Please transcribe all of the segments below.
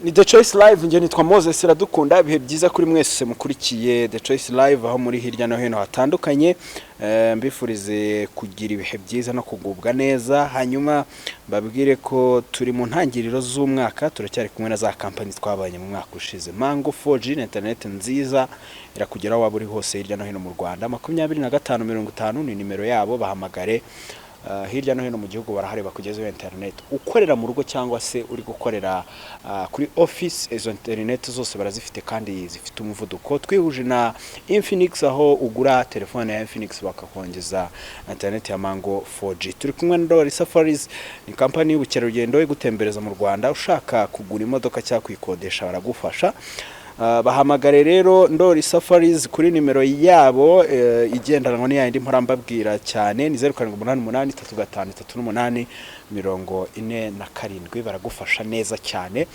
Ni The Choice Live, njye nitwa Moses Iradukunda. Ibihe byiza kuri mwese mukurikiye The Choice Live aho muri hirya no hino hatandukanye. Mbifurize kugira ibihe byiza no kugubwa neza. Hanyuma mbabwire ko turi mu ntangiriro z'umwaka, turacyari kumwe na za kampani twabanye mu mwaka ushize. Mango 4G ni internet nziza irakugeraho waba uri hose hirya no hino mu Rwanda. 25 50 ni nimero yabo, bahamagare. Hirya no hino mu gihugu barahari bakugezeho internet. Ukorera mu rugo cyangwa se uri gukorera kuri office, izo internet zose barazifite kandi zifite umuvuduko. Twihuje na Infinix, aho ugura telefone ya Infinix bakakongeza internet ya Mango 4G. Turi kumwe na Ndoli Safaris, ni kampani y'ubukerarugendo igutembereza mu Rwanda. Ushaka kugura imodoka cyangwa kuyikodesha baragufasha. Bahamagare rero Ndoli Safaris kuri nimero yabo igendanwa, ni yindi mpora mbabwira cyane, ni 0788353847, baragufasha neza cyane.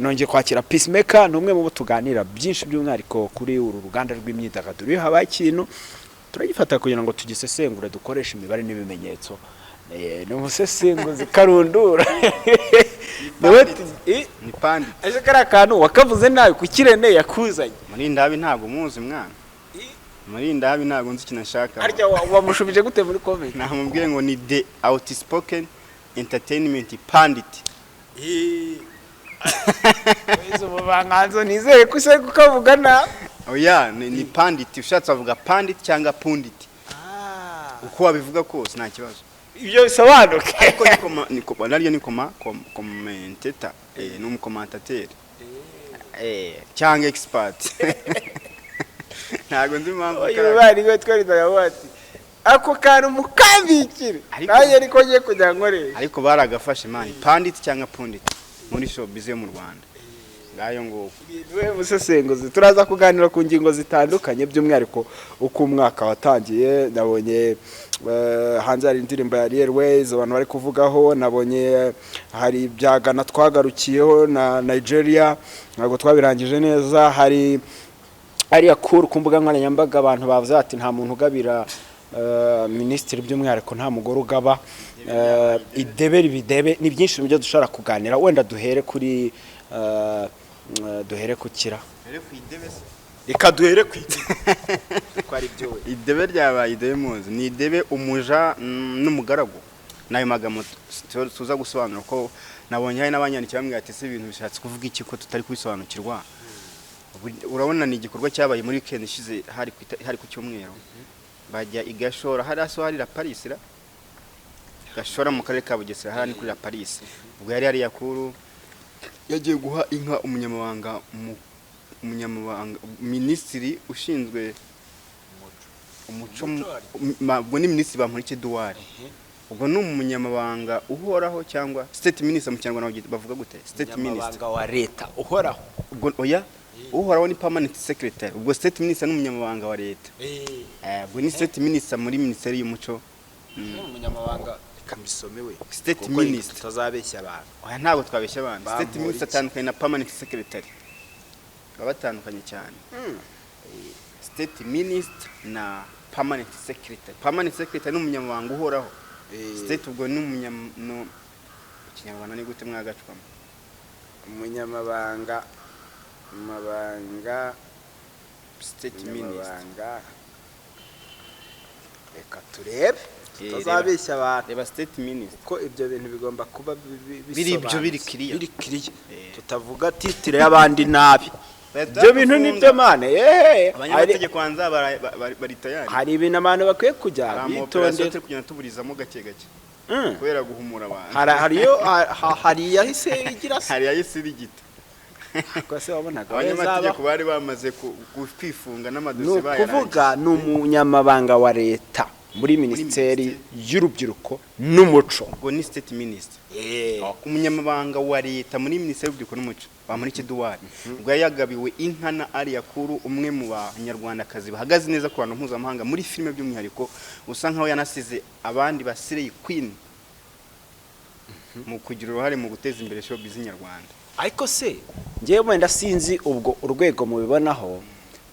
Nongeye kwakira Peacemaker, ni umwe mu bo tuganira byinshi, by'umwihariko kuri uru ruganda rw'imyidagaduro. Iyo habaye ikintu turagifata kugira ngo tugisesengure, dukoreshe imibare n'ibimenyetso. Ni umusesenguzi karundura. Niwe Ni pundit. Ese kariya kantu wakavuze nabi kuki Rene yakuzanye? Murindahabi ntabwo muzi mwana. Murindahabi ntabwo nzi ikintu ashaka. Harya wamushubije gute muri comment? Namubwiye ngo ni the outspoken entertainment pundit. Wize ubuvanganzo, nizere ko use kukavuga nabi. Oya, ni pundit. Ushatse wavuga pundit cyangwa pundit, uko wabivuga kose nta kibazo. Ibyo bisobanuke. Ariko ni koma, ni koma, naryo ni koma commentator, ni umucommentateur cyangwa expert, ntabwo nzi impamvu. Uyu muvandimwe twarizaga ati ako kantu mukambikire. Nanjye niko ngiye kujya nkoresha. Ariko baragafashe man, pundit cyangwa pundit muri showbiz yo mu Rwanda, ngayo nguko. Niwe musesenguzi, turaza kuganira ku ngingo zitandukanye, by'umwihariko uko umwaka watangiye. Nabonye hanze hari indirimbo ya Real Ways abantu bari kuvugaho, nabonye hari ibya Ghana twagarukiyeho na Nigeria, ntabwo twabirangije neza. Hari ariya kuru ku mbuga nkoranyambaga abantu bavuze ati nta muntu ugabira minisitiri, by'umwihariko nta mugore ugaba. Idebe ribidebe ni byinshi mu byo dushobora kuganira. Wenda duhere kuri duhere ku kira, reka duhere ku idebe ko ari byo we. Idebe ryabaye idebe muzi, ni idebe umuja n'umugaragu, n'ayo magambo tuza gusobanura, ko nabonye hari n'abanyandikiye bambwira ati: "Ese ibintu bishatse kuvuga iki ko tutari kubisobanukirwa?" Urabona ni igikorwa cyabaye muri weekend ishize, hari ku cyumweru, bajya i Gashora, hari aso hari La Paris ra Gashora mu karere ka Bugesera, hari ni kuri La Paris. Ubwo yari hariya kuru yagiye guha inka umunyamabanga minisitiri ushinzwe umuco, ubwo ni minisitiri Bamporiki Edouard, ubwo ni umunyamabanga uhoraho cyangwa state minister mu Kinyarwanda bavuga gute? State minister. Umunyamabanga wa leta uhoraho. Ubwo oya, uhoraho ni permanent secretary, ubwo state minister ni umunyamabanga wa leta. Ubwo ni state minister muri minisiteri y'umuco. Umunyamabanga, reka mbisome we. State Kuko minister. tutazabeshya abantu. Oya, ntabwo twabeshya abantu. State Bamporiki. minister atandukanye na permanent secretary, baba batandukanye cyane. State minister na permanent secretary, permanent secretary ni umunyamabanga uhoraho. State ubwo ni umunyam no mu Kinyarwanda ni gute mwagacwamo? Umunyamabanga mabanga State minister. Umunyamabanga, reka turebe tutazabeshya abantu. Reba state minister. Ko ibyo bintu bigomba kuba Biri ibyo, biri bisobanutse. clear. Biri clear, tutavuga titre y'abandi nabi. Ibyo bintu ni byo mane yeee. Abanyamategeko hanze bari tayari. Hari ibintu abantu bakwiye kujya Hari ama operation bitondera. turi kugenda tuburizamo gake gake kubera guhumura abantu. Hari iyahise igira se. Hari yahise irigita. Ubwo se wabonaga Abanyamategeko bari bamaze kwifunga ni n'amadosiye bayarangiye. Ukuvuga ni umunyamabanga wa leta muri minisiteri y'urubyiruko n'umuco. Ubwo ni state minister, umunyamabanga wa leta muri minisiteri y'urubyiruko n'umuco, Bamporiki Edouard. Ubwo yari yagabiwe inka na Alliah Cool, umwe mu banyarwandakazi bahagaze neza ku bantu mpuzamahanga muri filime, by'umwihariko usa nkaho yanasize abandi ba Slay Queen mu kugira uruhare mu guteza imbere showbiz nyarwanda. Ariko se ngewe wenda sinzi ubwo urwego mubibonaho,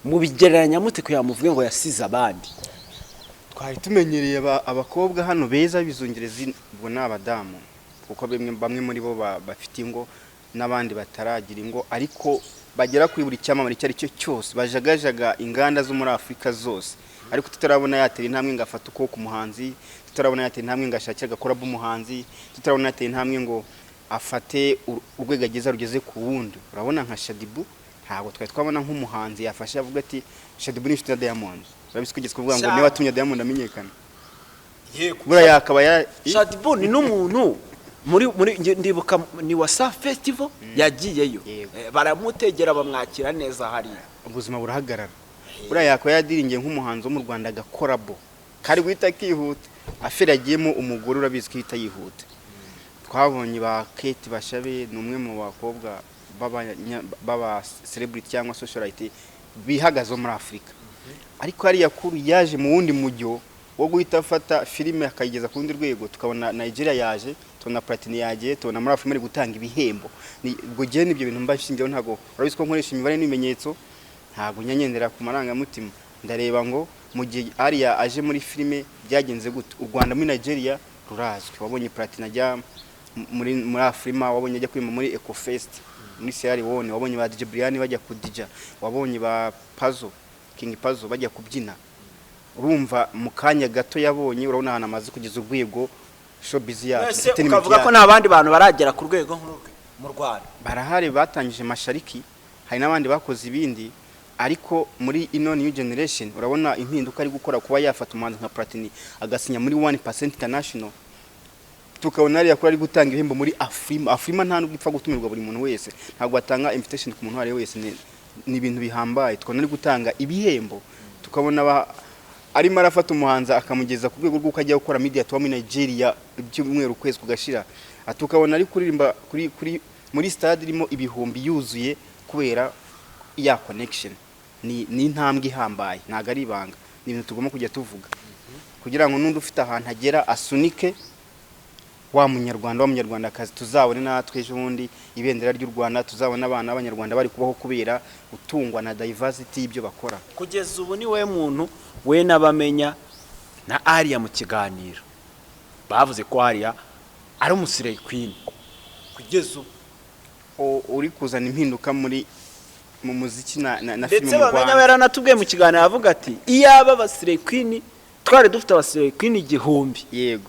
mubigereranya mute kugira ngo muvuge ngo yasize abandi? Twari tumenyereye abakobwa hano beza bizungerezi, ubwo ni abadamu, kuko bamwe muri bo bafite ingo. N'abandi bataragira ingo, ariko bagera kuri buri cyamamare icyo ari cyo cyose, bajagajaga inganda zo muri Afurika zose, ariko tutarabona yatera intambwe ngo afate ukuboko umuhanzi, tutarabona yatera intambwe ngo ashakire agakorabo umuhanzi, tutarabona yatera intambwe ngo afate urwego ageza rugeze ku wundi. Urabona nka Shaddyboo, ntabwo twari twabona nk'umuhanzi yafashe avuga ati Shaddyboo ni inshuti ya Diamond. Urabizi ko ugeze kuvuga ngo Cyane. niba atumye Diamond amenyekana, buriya yakaba ya Shaddyboo ni n'umuntu muri ndibuka ni Wasafi Festival yagiyeyo. Yego. Baramutegera, bamwakira neza hariya. Ubuzima burahagarara. Buriya yakaba yadiringiye nk'umuhanzi wo mu Rwanda agakorabo kari guhita kihuta, affaire agiyemo umugore, urabizi ko ihita yihuta. Twabonye ba Kate Bashabe, ni umwe mu bakobwa b'aba celebrity cyangwa socialite bihagazeho muri Afurika, ariko hariya kuru yaje mu wundi mujyo wo guhita afata filime akayigeza ku rundi rwego. Tukabona Nigeria yaje, tubona Platini yagiye, tubona muri Afurika ari gutanga ibihembo. Ubwo gihe n'ibyo bintu mba nshingiyeho. Ntabwo, urabizi ko nkoresha imibare n'ibimenyetso, ntabwo nyangendera ku marangamutima. Ndareba ngo mu gihe ariya aje muri filime byagenze gute? U Rwanda muri Nigeria rurazwi. Wabonye Platini ajya muri Afrima, wabonye ajya kuririmba muri Ecofest muri Sierra Leone, wabonye ba DJ Brian bajya kudija, wabonye ba Pazo, King Pazo bajya kubyina. Urumva mu kanya gato yabonye, urabona ahantu amaze kugeza urwego showbiz yacu, Ese entertainment ukavuga ko yacu. nta bandi bantu baragera ku rwego nk'urwe mu Rwanda? Barahari, batangije Mashariki, hari n'abandi bakoze ibindi, ariko muri ino new generation urabona impinduka ari gukora, kuba yafata umuhanzi nka Platini agasinya muri 1% International, tukabona hariya ko ari gutanga ibihembo muri Afrima. Afrima nta nubwo ipfa gutumirwa buri muntu wese, ntabwo batanga invitation ku muntu uwo ari we wese, ni ibintu bihambaye. Tukabona ari gutanga ibihembo, tukabona arimo arafata umuhanzi akamugeza ku rwego rw'uko ajya gukora media tour muri Nigeria ibyumweru, ukwezi kugashira. Tukabona ari kuririmba kuri muri stade irimo ibihumbi yuzuye kubera ya connection. Ni intambwe ihambaye, ntabwo ari ibanga, ni ibintu tugomba kujya tuvuga kugira ngo n'undi ufite ahantu agera asunike wa Munyarwanda, wa Munyarwandakazi, tuzabone natwe ejo bundi ibendera ry'u Rwanda, tuzabone abana b'Abanyarwanda bari kubaho kubera gutungwa na diversity y'ibyo bakora. Kugeza ubu ni we muntu we n'abamenya na Ariya mu kiganiro bavuze ko Ariya ari umuslay queen kugeza ubu. Uri kuzana impinduka muri mu muziki na filime Ndetse mu bamenya Rwanda. Yaranatubwiye mu kiganiro avuga ati iyaba abaslay queen twari dufite abaslay queen 1000,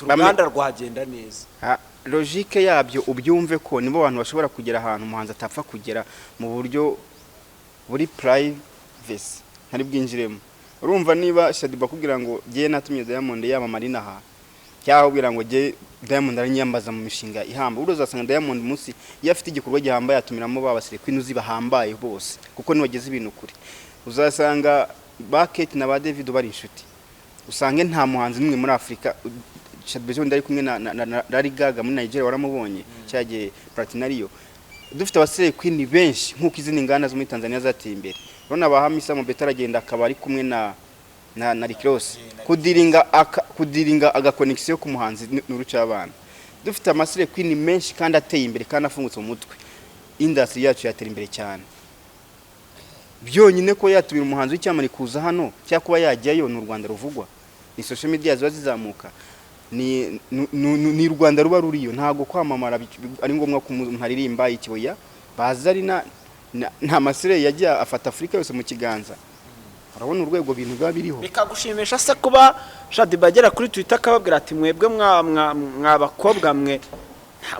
uruganda rwagenda neza. Ha, logique yabyo ubyumve ko nibo bantu bashobora kugera ahantu umuhanzi atapfa kugera mu buryo buri privacy ntari bwinjiremo. Urumva niba Shaddyboo akubwira ngo jye natumye Diamond yamamara inaha, cyangwa akubwira ngo jye Diamond aranyiyambaza mu mishinga ihamba, uri uzasanga Diamond umunsi iyo afite igikorwa gihambaye atumiramo ba baslay queen uzi bahambaye bose, kuko nibageze ibintu kure. Uzasanga ba Kate na ba David bari inshuti, usange nta muhanzi n'umwe muri Afurika. Shaddyboo ari kumwe na Larry Gaga muri Nigeria, waramubonye cyagiye Platini ariyo. Dufite abaslay queen benshi nk'uko izindi nganda zo muri Tanzania zateye imbere. Urabona ba Hamisa Mobetto aragenda akaba ari kumwe na Rick Ross, kudiringa aga connection ku muhanzi n'urucabana. Dufite amaslay queen menshi kandi ateye imbere kandi afungutse mu mutwe, industry yacu yatera imbere cyane. Byonyine ko yatumira umuhanzi w'icyamamare kuza hano cyangwa kuba yajyayo, ni u Rwanda ruvugwa, ni social media ziba zizamuka, ni u Rwanda ruba ruriyo. Ntabwo kwamamara ari ngombwa ko umuntu aririmba ikiboya baza ari nta maslay yagiye afata Afurika yose mu kiganza. Urabona urwego ibintu biba biriho. Bikagushimisha se kuba Shaddyboo agera kuri Twitter akababwira ati mwebwe mwa bakobwa mwe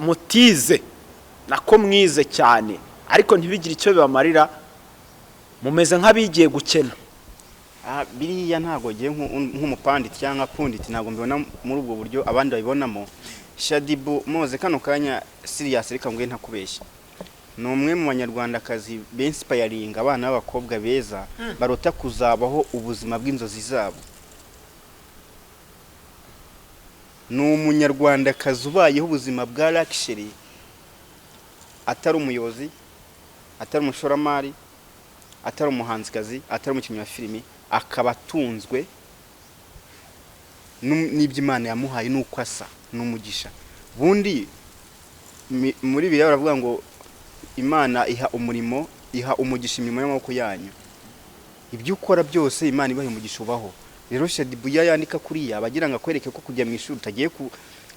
mutize, nako mwize cyane ariko ntibigire icyo bibamarira, mumeze nk'abigiye gukena? Ah, biriya ntabwo ngiye nk'umupanditi cyangwa pundit, ntabwo mbibona muri ubwo buryo abandi babibonamo. Shaddyboo moze kano kanya serious, reka nguhe ntakubeshya, ni umwe mu Banyarwandakazi binspiringa abana b'abakobwa beza barota kuzabaho ubuzima bw'inzozi zabo. Ni Umunyarwandakazi ubayeho ubuzima bwa luxury, atari umuyobozi, atari umushoramari, atari umuhanzikazi, atari umukinnyi wa filimi, akaba atunzwe n'ibyo Imana yamuhaye n'uko asa n'umugisha. Bundi muri Bibiliya baravuga ngo Imana iha umurimo, iha umugisha imirimo y'amaboko yanyu. Ibyo ukora byose Imana ibaha umugisha ubaho. Rero Shaddyboo iyo yandika kuriya abagira ngo akwereke ko kujya mu ishuri utagiye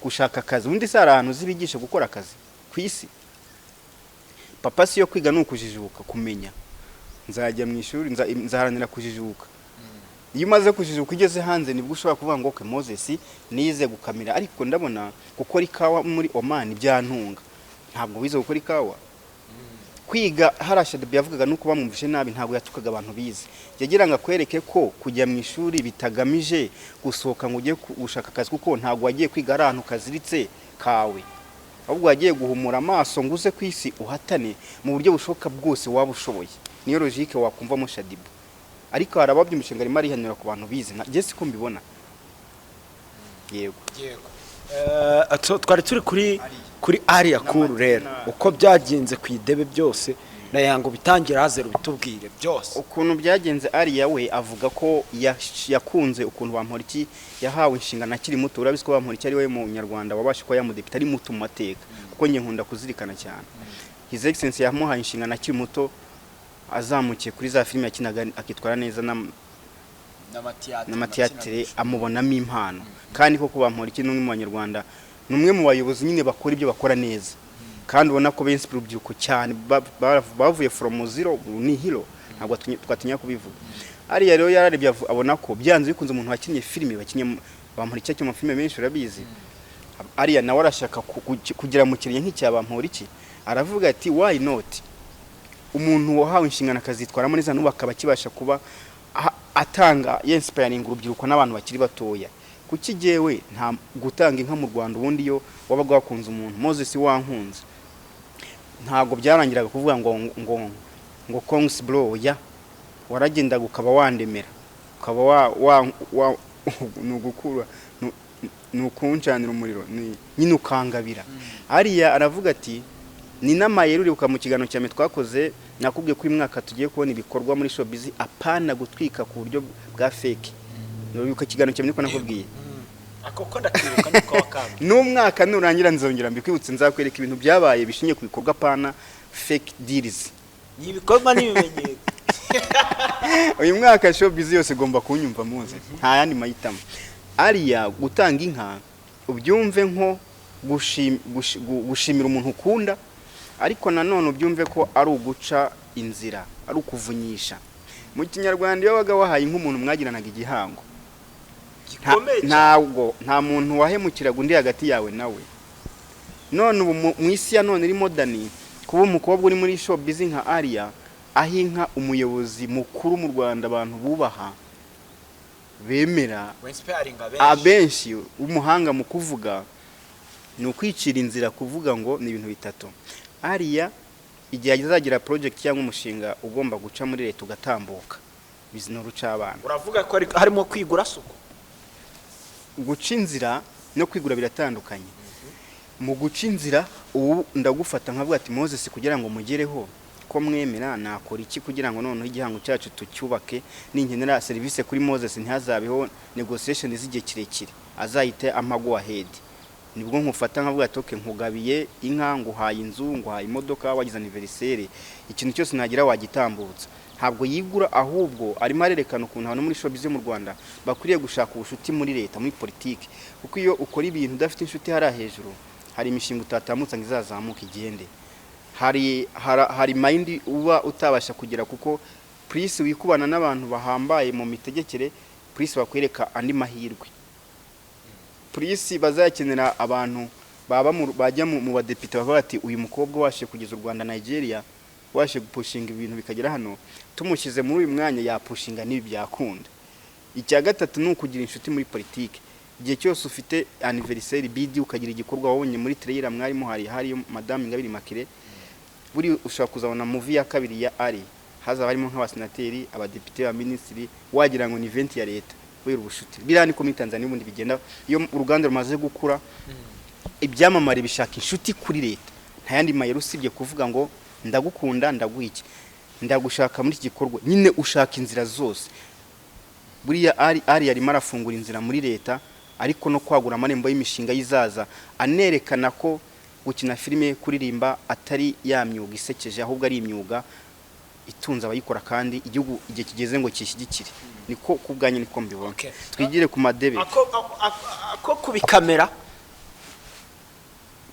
gushaka akazi. Ubundi se hari ahantu uzi bigisha gukora akazi ku isi? Papa si yo kwiga ni ukujijuka, kumenya. Nzajya mu ishuri, nzaharanira kujijuka. Iyo umaze kujijuka ugeze hanze, nibwo ushobora kuvuga ngo: "Okay, Moses, nize gukamera, ariko ndabona gukora ikawa muri Oman byantunga." Ntabwo wize gukora ikawa. Kwiga harasha yavugaga nuko bamwumvishe nabi. Ntabwo yatukaga abantu bize, yagira ngo akwereke ko kujya mu ishuri bitagamije gusohoka ngo ujye gushaka akazi, kuko ntabwo wagiye kwiga ari ahantu kaziritse kawe, ahubwo wagiye guhumura amaso ngo uze ku isi uhatane mu buryo bushoboka bwose waba ushoboye. Niyo logique wakumvamo Shaddyboo. Ariko hari ababyumvishe ngo arimo arihanura ku bantu bize. Njye siko mbibona, yego. Twari turi kuri Alliah Cool rero, uko byagenze ku idebe byose na yango bitangira hazero, bitubwire byose. Ukuntu byagenze, Alliah we avuga ko yakunze ukuntu Bamporiki yahawe inshingano akiri muto. Urabizi ko Bamporiki ari we munyarwanda wabasha kuba yamudepite ari muto mu mateka, kuko njye nkunda kuzirikana cyane. His Excellency yamuhaye inshingano akiri muto, azamukiye kuri za filime yakinaga akitwara neza n'amatiyatere, amubonamo impano. Kandi koko Bamporiki ni umwe mu banyarwanda, ni umwe mu bayobozi nyine bakora ibyo bakora neza, kandi ubona ko benshi urubyiruko cyane bavuye from zero, ni hero, ntabwo twatinya kubivuga. Ariya rero yararebye, abona ko byanze bikunze umuntu wakinnye filime, bakinnye Bamporiki akina amafilime menshi, urabizi. Ariya nawe arashaka kugira mu kirenge nk'icya Bamporiki, aravuga ati: "Why not?" Umuntu wahawe inshingano akazitwaramo neza, n'ubu akaba akibasha kuba atanga yinspiringa urubyiruko n'abantu bakiri batoya, kuki jyewe nta gutanga inka mu Rwanda? Ubundi iyo wabaga wakunze umuntu, Moses wankunze, ntabwo byarangiraga kuvuga ngo "Congs bro." Ya waragendaga ukaba wandemera, ukaba wa ni ugukura, ni ukuncanira umuriro, ni nyine ukangabira. Ariya aravuga ati ni n'amayeri. Uribuka mu kiganiro cyane twakoze, nakubwiye ko uyu mwaka tugiye kubona ibikorwa muri showbiz, apana gutwika ku buryo bwa fake. Uribuka ikiganiro cyane ko nakubwiye? Ako ko ndakibuka, niko wakambye. N'umwaka nurangira nzongera mbikwibutse, nzakwereka ibintu byabaye bishingiye ku bikorwa, apana fake deals. Ni ibikorwa n'ibimenyetso. Uyu mwaka showbiz yose igomba kunyumva muze, nta yandi mahitamo. Ariya gutanga inka ubyumve nko gushimira umuntu ukunda, ariko nanone ubyumve ko ari uguca inzira, ari ukuvunyisha. Mu Kinyarwanda, iyo wabaga wahaye inka umuntu mwagiranaga igihango gikomeye cyane. Ntabwo nta muntu wahemukiraga undi hagati yawe nawe. None ubu mu isi ya none iri modern, kuba umukobwa uri muri showbiz nka Alliah aho inka umuyobozi mukuru mu Rwanda abantu bubaha, bemera, winspiringa benshi, abenshi, w'umuhanga mu kuvuga, ni ukwicira inzira. Kuvuga ngo ni ibintu bitatu: Alliah igihe azagira project cyangwa umushinga ugomba guca muri leta ugatambuka, ni urucabana. Uravuga ko harimo kwigura suku? Guca inzira no kwigura biratandukanye. Mu guca inzira, ubu ndagufata nkavuga ati: "Moses, kugira ngo mugereho ko mwemera, nakora iki kugira ngo noneho igihango cyacu tucyubake? Ninkenera serivisi kuri Moses ntihazabeho negotiation z'igihe kirekire, azahite ampa go ahead." Nibwo nkufata nkavuga ati: "Okay, nkugabiye inka, nguhaye inzu, nguhaye imodoka, wagize anniversaire, ikintu cyose nagira wagitambutsa." Ntabwo yigura, ahubwo arimo arerekana ukuntu abantu muri showbiz yo mu Rwanda bakwiriye gushaka ubucuti muri leta, muri politiki, kuko iyo ukora ibintu udafite inshuti hariya hejuru, hari imishinga utatambutsa ngo izazamuke igende, hari mayindi uba utabasha kugera, kuko plus wikubana n'abantu bahambaye mu mitegekere, plus bakwereka andi mahirwe, plus bazakenera abantu baba bajya mu badepite, bavuga bati: "Uyu mukobwa wabashije kugeza u Rwanda Nigeria, wabashije gupushinga ibintu bikagera hano, tumushyize muri uyu mwanya yapushinga n'ibi byakunda." Icya gatatu ni ukugira inshuti muri politiki. Igihe cyose ufite anniversaire bidi, ukagira igikorwa wabonye muri trailer, mwari muhari, hariyo Madame Ingabire Immaculée, buri ushobora kuzabona movie ya kabiri ya ari hazaba harimo nk'abasenateri, abadepite, abaminisitiri, wagira ngo ni event ya leta kubera ubushuti. Biriya niko muri Tanzania ubundi bigenda. Iyo uruganda rumaze gukura, ibyamamare bishaka inshuti kuri leta. Nta yandi mayeri usibye kuvuga ngo ndagukunda, ndaguha iki, ndagushaka muri iki gikorwa. Nyine ushaka inzira zose. Buriya ari yarimo arafungura inzira muri leta, ariko no kwagura amarembo y'imishinga y'izaza, anerekana ko gukina filime, kuririmba atari ya myuga isekeje, ahubwo ari imyuga itunze abayikora, kandi igihugu igihe kigeze ngo kishyigikire. Niko ku bwanjye, niko mbibona. Okay. Twigire ku madebe. Ako kubikamera.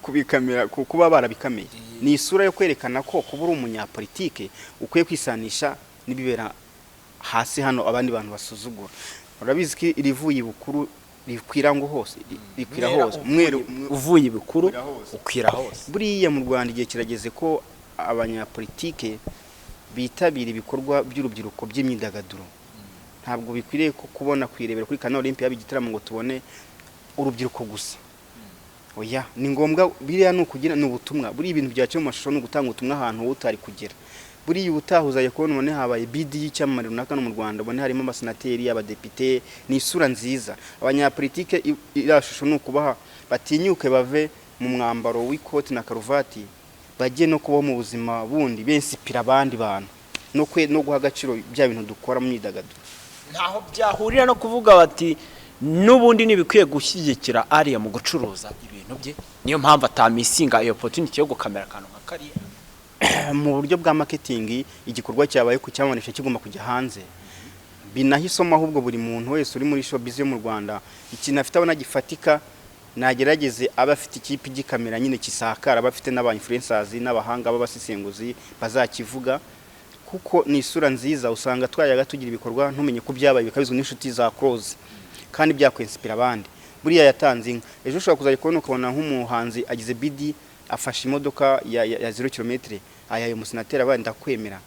Kubikamera, kuba barabikameye. Ni isura yo kwerekana ko kuba uri umunyapolitike ukwiye kwisanisha n'ibibera hasi hano abandi bantu basuzugura. Urabizi ko irivuye ibukuru rikwira ngo hose, rikwira hose. Umweru uvuye ibukuru ukwira hose. Ukwira hose. Buriya mu Rwanda igihe kirageze ko abanyapolitike bitabira ibikorwa by'urubyiruko by'imyidagaduro. Ntabwo bikwiriye ko kubona kwirebera kuri Canal Olympia yaba igitaramo ngo tubone urubyiruko gusa. Oya, ni ngombwa. Biriya ni ukugira, ni ubutumwa. Buriya ibintu byaciye mu mashusho ni ugutanga ubutumwa ahantu wowe utari kugera. Buriya ubutaha uzajya kubona ubone habaye bidi y'icyamamare runaka no mu Rwanda, ubone harimo abasenateri, abadepite. Ni isura nziza. Abanyapolitike iriya shusho ni ukubaha batinyuke bave mu mwambaro w'ikoti na karuvati, bajye no kubaho mu buzima bundi, bensipira abandi bantu no guha agaciro bya bintu dukora mu myidagaduro. Ntaho byahurira no kuvuga bati n'ubundi ntibikwiye gushyigikira ariya mu gucuruza ibintu bye, niyo mpamvu atamisinga iyo opportunity yo gukamera akantu nka kariya. Mu buryo bwa marketing, igikorwa cyabaye ku cyamanisha kigomba kujya hanze, binaha isomo ahubwo buri muntu wese uri muri showbiz yo mu Rwanda. Ikintu afite abona gifatika, nagerageze abe afite ikipe igikamera nyine kisakara, aba afite n'aba influencers n'abahanga b'abasesenguzi bazakivuga, kuko ni isura nziza. Usanga twayaga tugira ibikorwa ntumenye ko byabaye, bikabizwa n'inshuti za close, kandi byakwensipira abandi. Buriya yatanze inka, ejo ushobora kuzajya kubona ukabona nk'umuhanzi agize bidi, afashe imodoka ya 0 km ayaye umusenateri, abaye ndakwemera.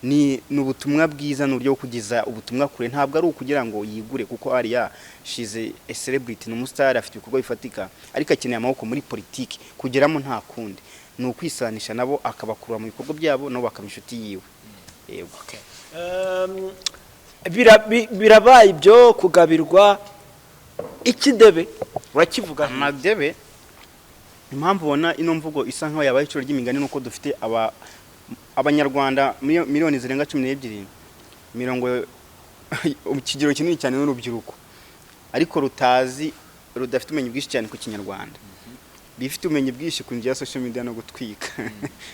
Ni ubutumwa bwiza, ni uburyo bwo kugeza ubutumwa kure. Ntabwo ari ukugira ngo yigure, kuko ariya shize a celebrity, ni umustar, afite ibikorwa bifatika, ariko akeneye amaboko muri politiki kugeramo. Nta kundi, ni ukwisanisha nabo, akabakurura mu bikorwa byabo, nabo bakaba inshuti yiwe. Yego. Birabaye ibyo kugabirwa ikidebe, urakivuga? Amadebe, impamvu ubona ino mvugo isa nkaho yabaye iciro ry'imigani nuko dufite abanyarwanda miliyoni zirenga 12, mirongo ikigero kinini cyane n'urubyiruko, ariko rutazi, rudafite ubumenyi bwinshi cyane ku Kinyarwanda. Bifite ubumenyi bwinshi ku bya social media no gutwika,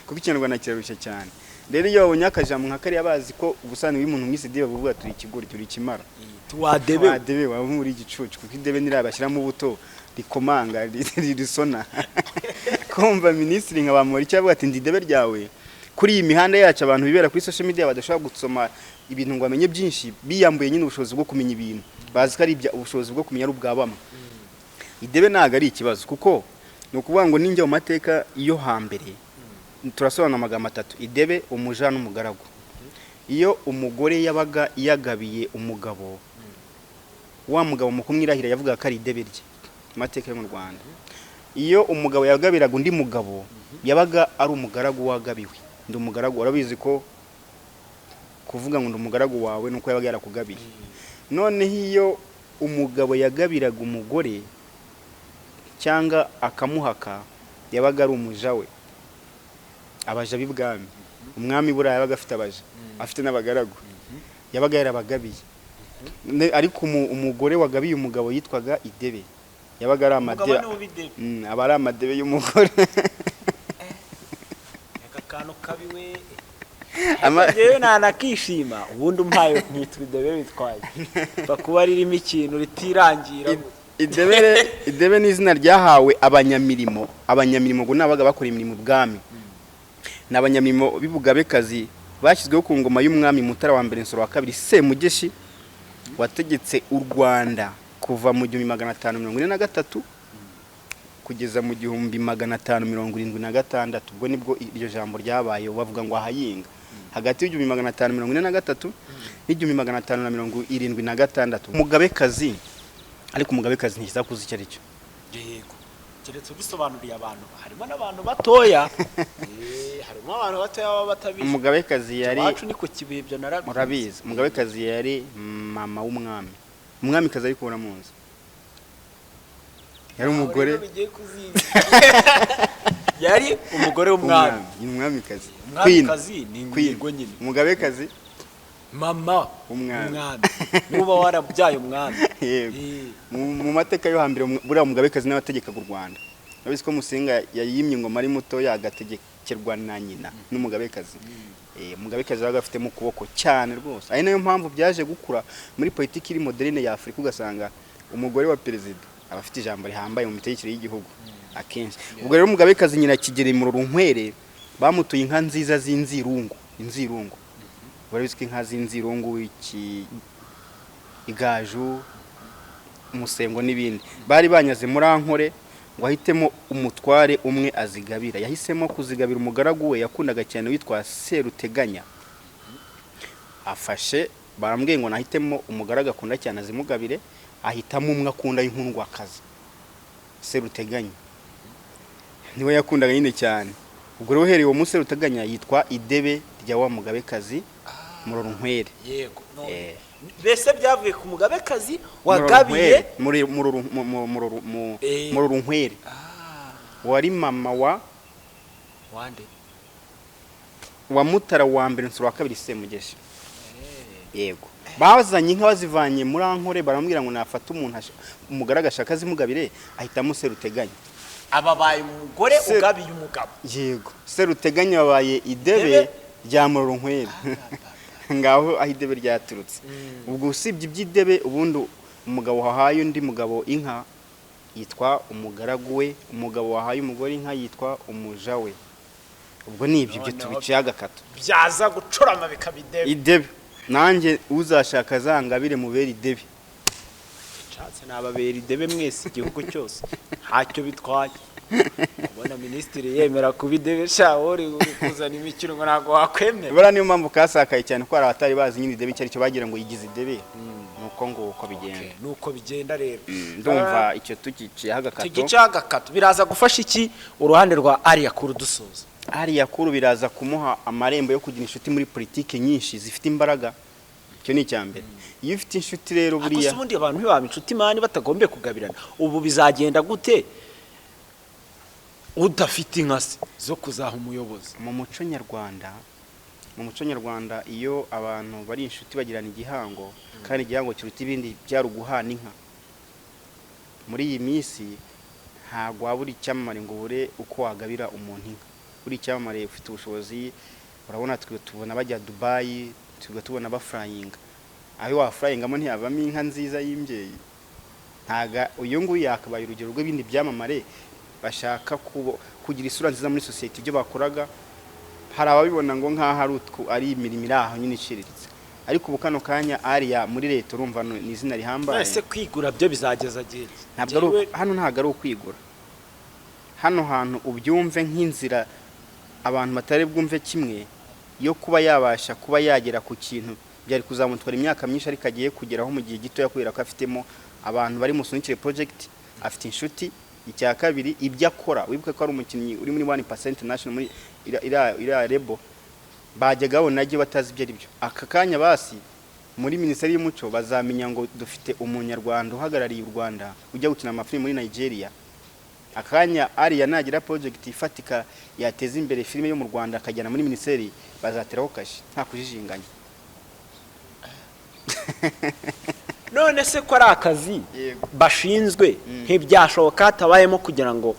kuko Ikinyarwanda kirarushya cyane. Rero iyo babonye akajambo nka kariya, bazi ko ubusanzwe iyo umuntu mwise idebe bavuga turi ikigori, turi ikimara. Wadebe. Wadebe, waba uri igicucu, kuko idebe ntirabashyiramo ubuto rikomanga risona. Kumva minisitiri nka Bamporiki avuga ati ndi idebe ryawe, kuri iyi mihanda yacu abantu bibera kuri social media badashobora gusoma ibintu ngo bamenye byinshi, biyambuye nyine ubushobozi bwo kumenya ibintu, bazi ko ari ubushobozi bwo kumenya ari ubwa bamwe. Idebe ntabwo ari ikibazo, kuko ni ukuvuga ngo ninjya mu mateka yo hambere turasobanura amagambo atatu: idebe, umuja n'umugaragu. Iyo umugore yabaga yagabiye umugabo, wa mugabo mu kumwirahira yavugaga ko ari idebe rye, amateka yo mu Rwanda. Iyo umugabo yagabiraga undi mugabo, yabaga ari umugaragu wagabiwe. Ndi umugaragu, urabizi ko kuvuga ngo ndi umugaragu wawe nuko yabaga yarakugabiye. Noneho iyo umugabo yagabiraga umugore cyangwa akamuhaka, yabaga ari umuja we. Abaja b'ibwami, umwami buriya yabaga afite abaja, afite n'abagaragu, yabaga yarabagabiye. Ariko umugore wagabiye umugabo yitwaga idebe, yabaga ari amadebe. Aba ari amadebe y'umugore. Aka kantu kabiwe. Njyewe nanakishima ubundi umpaye nkitwa idebe, bitwaye kuba ririmo ikintu ritirangira. Idebe ni izina ryahawe abanyamirimo. Abanyamirimo ngo ni abaga bakora imirimo ubwami, ni abanyamirimo b'ibugabekazi bashyizweho ku ngoma y'umwami Mutara wa mbere Nsoro wa kabiri Semugeshi, wategetse u Rwanda kuva mu 1543 kugeza mu 1576. Ubwo nibwo iryo jambo ryabaye, bavuga ngo ahayinga hagati y'1543 n'1576. Umugabekazi, ariko umugabekazi ntikizakuza icyo ari cyo. Yego, keretse ubisobanuriye abantu, harimo n'abantu batoya. Harimo abantu batoya baba batabizi. Umugabekazi yari iwacu ni ku Kibuye, ibyo narabizi. Murabizi, umugabekazi yari mama w'umwami, umwamikazi, ariko uramuzi, yari umugore. Aho rero bigiye kuzinga. Yari umugore w'umwami. Ni umwamikazi. Umwamikazi ni Queen. ingingo nyine. Umugabekazi mama w'umwami. Umwami nuba warabyaye umwami. Yego. Mu mateka yo hambere, buriya umugabekazi niwe wategekaga u Rwanda. Urabizi ko Musinga yayimye ingoma ari mutoya, agategekerwa na nyina n'umugabekazi. Umugabekazi yabaga afitemo ukuboko cyane rwose, ari nayo mpamvu byaje gukura muri politiki iri moderne ya Afurika, ugasanga umugore wa perezida aba afite ijambo rihambaye mu mitegekere y'igihugu akenshi. Ubwo rero umugabekazi nyina Kigeli Murorunkwere. Bamutuye inka nziza z'inzirungu, inzirungu. Urabizi ko inka z'inzirungu, iki, igaju, umusengo n'ibindi, bari banyaze muri Ankore ngo ahitemo umutware umwe azigabira. Yahisemo kuzigabira umugaragu we yakundaga cyane witwa Seruteganya. Afashe, barambwiye ngo nahitemo umugaragu akunda cyane azimugabire, ahitamo umwe akunda y'inkundwakazi, Seruteganya niwe yakundaga nyine cyane. Ubwo rero uhereye uwo munsi Seruteganya yitwa idebe rya wa mugabekazi Murorunkwere. Yego. Mbese byavuye ku mugabekazi wagabiye Murorunkwere wari mama wa wande? Wa Mutara wa mbere Nsoro wa kabiri Semugeshi. Yego, bazanye inka bazivanye muri Ankore, baramubwira ngo nafata umuntu umugaragu ashaka azimugabire, ahitamo Seruteganya. Ababaye umugore ugabiye umugabo. Yego, Seruteganya babaye idebe Idebe? rya Murorunkwere. Ngaho aho idebe ryaturutse. Ubwo usibye iby'idebe, ubundi umugabo wahaye undi mugabo inka yitwa umugaragu we, umugabo wahaye umugore inka yitwa umuja we. Ubwo ni ibyo, ibyo Noneho tubiciye agakato. Byaza gucurama bikaba idebe. Idebe. Nanjye uzashaka azangabire mubere idebe. Nshatse nababera idebe mwese, igihugu cyose, ntacyo bitwaye. Kubona minisitiri yemera kuba idebe, sha, uri kuzana imikino ngo ntabwo wakwemera. Buriya niyo mpamvu kasakaye cyane, ko hari abatari bazi nyine idebe icyo ari cyo, bagira ngo yigize idebe. Nuko ngo uko bigenda. Okay, nuko bigenda rero. Ndumva icyo tugiciyeho agakato. Tugica agakato. Biraza gufasha iki uruhande rwa Alliah Cool dusoza? Alliah Cool biraza kumuha amarembo yo kugira inshuti muri politiki nyinshi zifite imbaraga. Icyo ni icya mbere. Iyo ufite inshuti rero, Ariko buriya se ubundi abantu ntibaba inshuti man batagombye kugabirana? Ubu bizagenda gute udafite inka se zo kuzaha umuyobozi? Mu muco nyarwanda, iyo abantu bari inshuti bagirana igihango, kandi igihango kiruta ibindi byari uguhana inka. Muri iyi minsi ntabwo waba uri icyamamare ngo ubure uko wagabira umuntu inka. Uri icyamamare, ufite ubushobozi, urabona twe tubona bajya Dubayi, tugahita tubona bafurayinga. Aho wafurayingamo ntiyavamo inka nziza y'imbyeyi? Ntaga uyu nguyu yakabaye urugero rw'ibindi byamamare bashaka kugira isura nziza muri sosiyete. Ibyo bakoraga hari ababibona ngo nk'aho ari utwo, ari imirimo iri aho nyine iciriritse, ariko ubu kano kanya ariya muri leta, urumva ni izina rihambaye. Ese kwigura byo bizageza gihe? Ntabwo ari hano, ntabwo ari ukwigura. Hano hantu ubyumve nk'inzira abantu batari bwumve kimwe yo kuba yabasha kuba yagera ku kintu byari kuzamutwara imyaka myinshi, ariko agiye kugeraho mu gihe gitoya, kubera ko afitemo abantu bari musunikire project, afite inshuti. Icya kabiri, ibyo akora, wibuke ko ari umukinnyi uri muri 1% National, muri iriya label bajyaga babona najye batazi ibyo ari byo. Aka kanya basi muri Minisiteri y'Umuco bazamenya ngo dufite umunyarwanda uhagarariye u Rwanda ujya gukina amafilimi muri Nigeria. Akanya ariya nagira project ifatika yateza imbere filime yo mu Rwanda akajyana muri minisiteri, bazateraho kashi nta kujijinganya. None se ko ari akazi Yego. bashinzwe, ntibyashoboka hatabayemo kugira ngo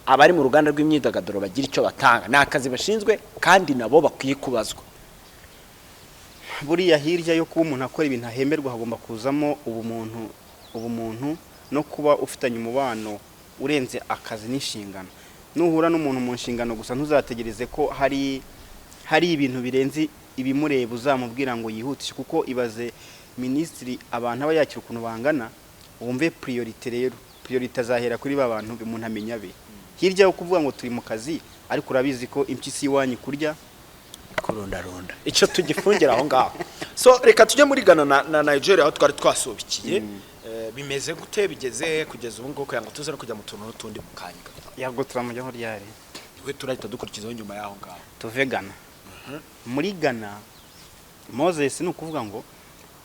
abari mu ruganda rw'imyidagaduro bagire icyo batanga? Ni akazi bashinzwe kandi nabo bakwiye kubazwa. Buriya hirya yo kuba umuntu akora ibintu ahemberwa, hagomba kuzamo ubumuntu, ubumuntu no kuba ufitanye umubano urenze akazi n'inshingano. Nuhura n'umuntu mu nshingano gusa, ntuzategereze ko hari ibintu birenze ibimureba uzamubwira ngo yihutishe, kuko ibaze minisitiri abantu aba yakira ukuntu bangana, wumve priorité. Rero priorité azahera kuri ba bantu umuntu amenya be, hirya yo kuvuga ngo turi mu kazi. Ariko urabizi ko impyisi iwanyu kurya kurundarunda. Icyo tugifungira aho ngaho. So reka tujye muri Ghana na Nigeria aho twari twasubikiye. Bimeze gute, bigeze kugeza ubu ngubu, kugira ngo tuze no kujya mu tuntu n'utundi mu kanya gato? Yabwo turamujyaho ryari? Twe turahita dukurikizaho nyuma y'aho ngaho. Tuve Ghana. Muri Ghana, Moses, ni ukuvuga ngo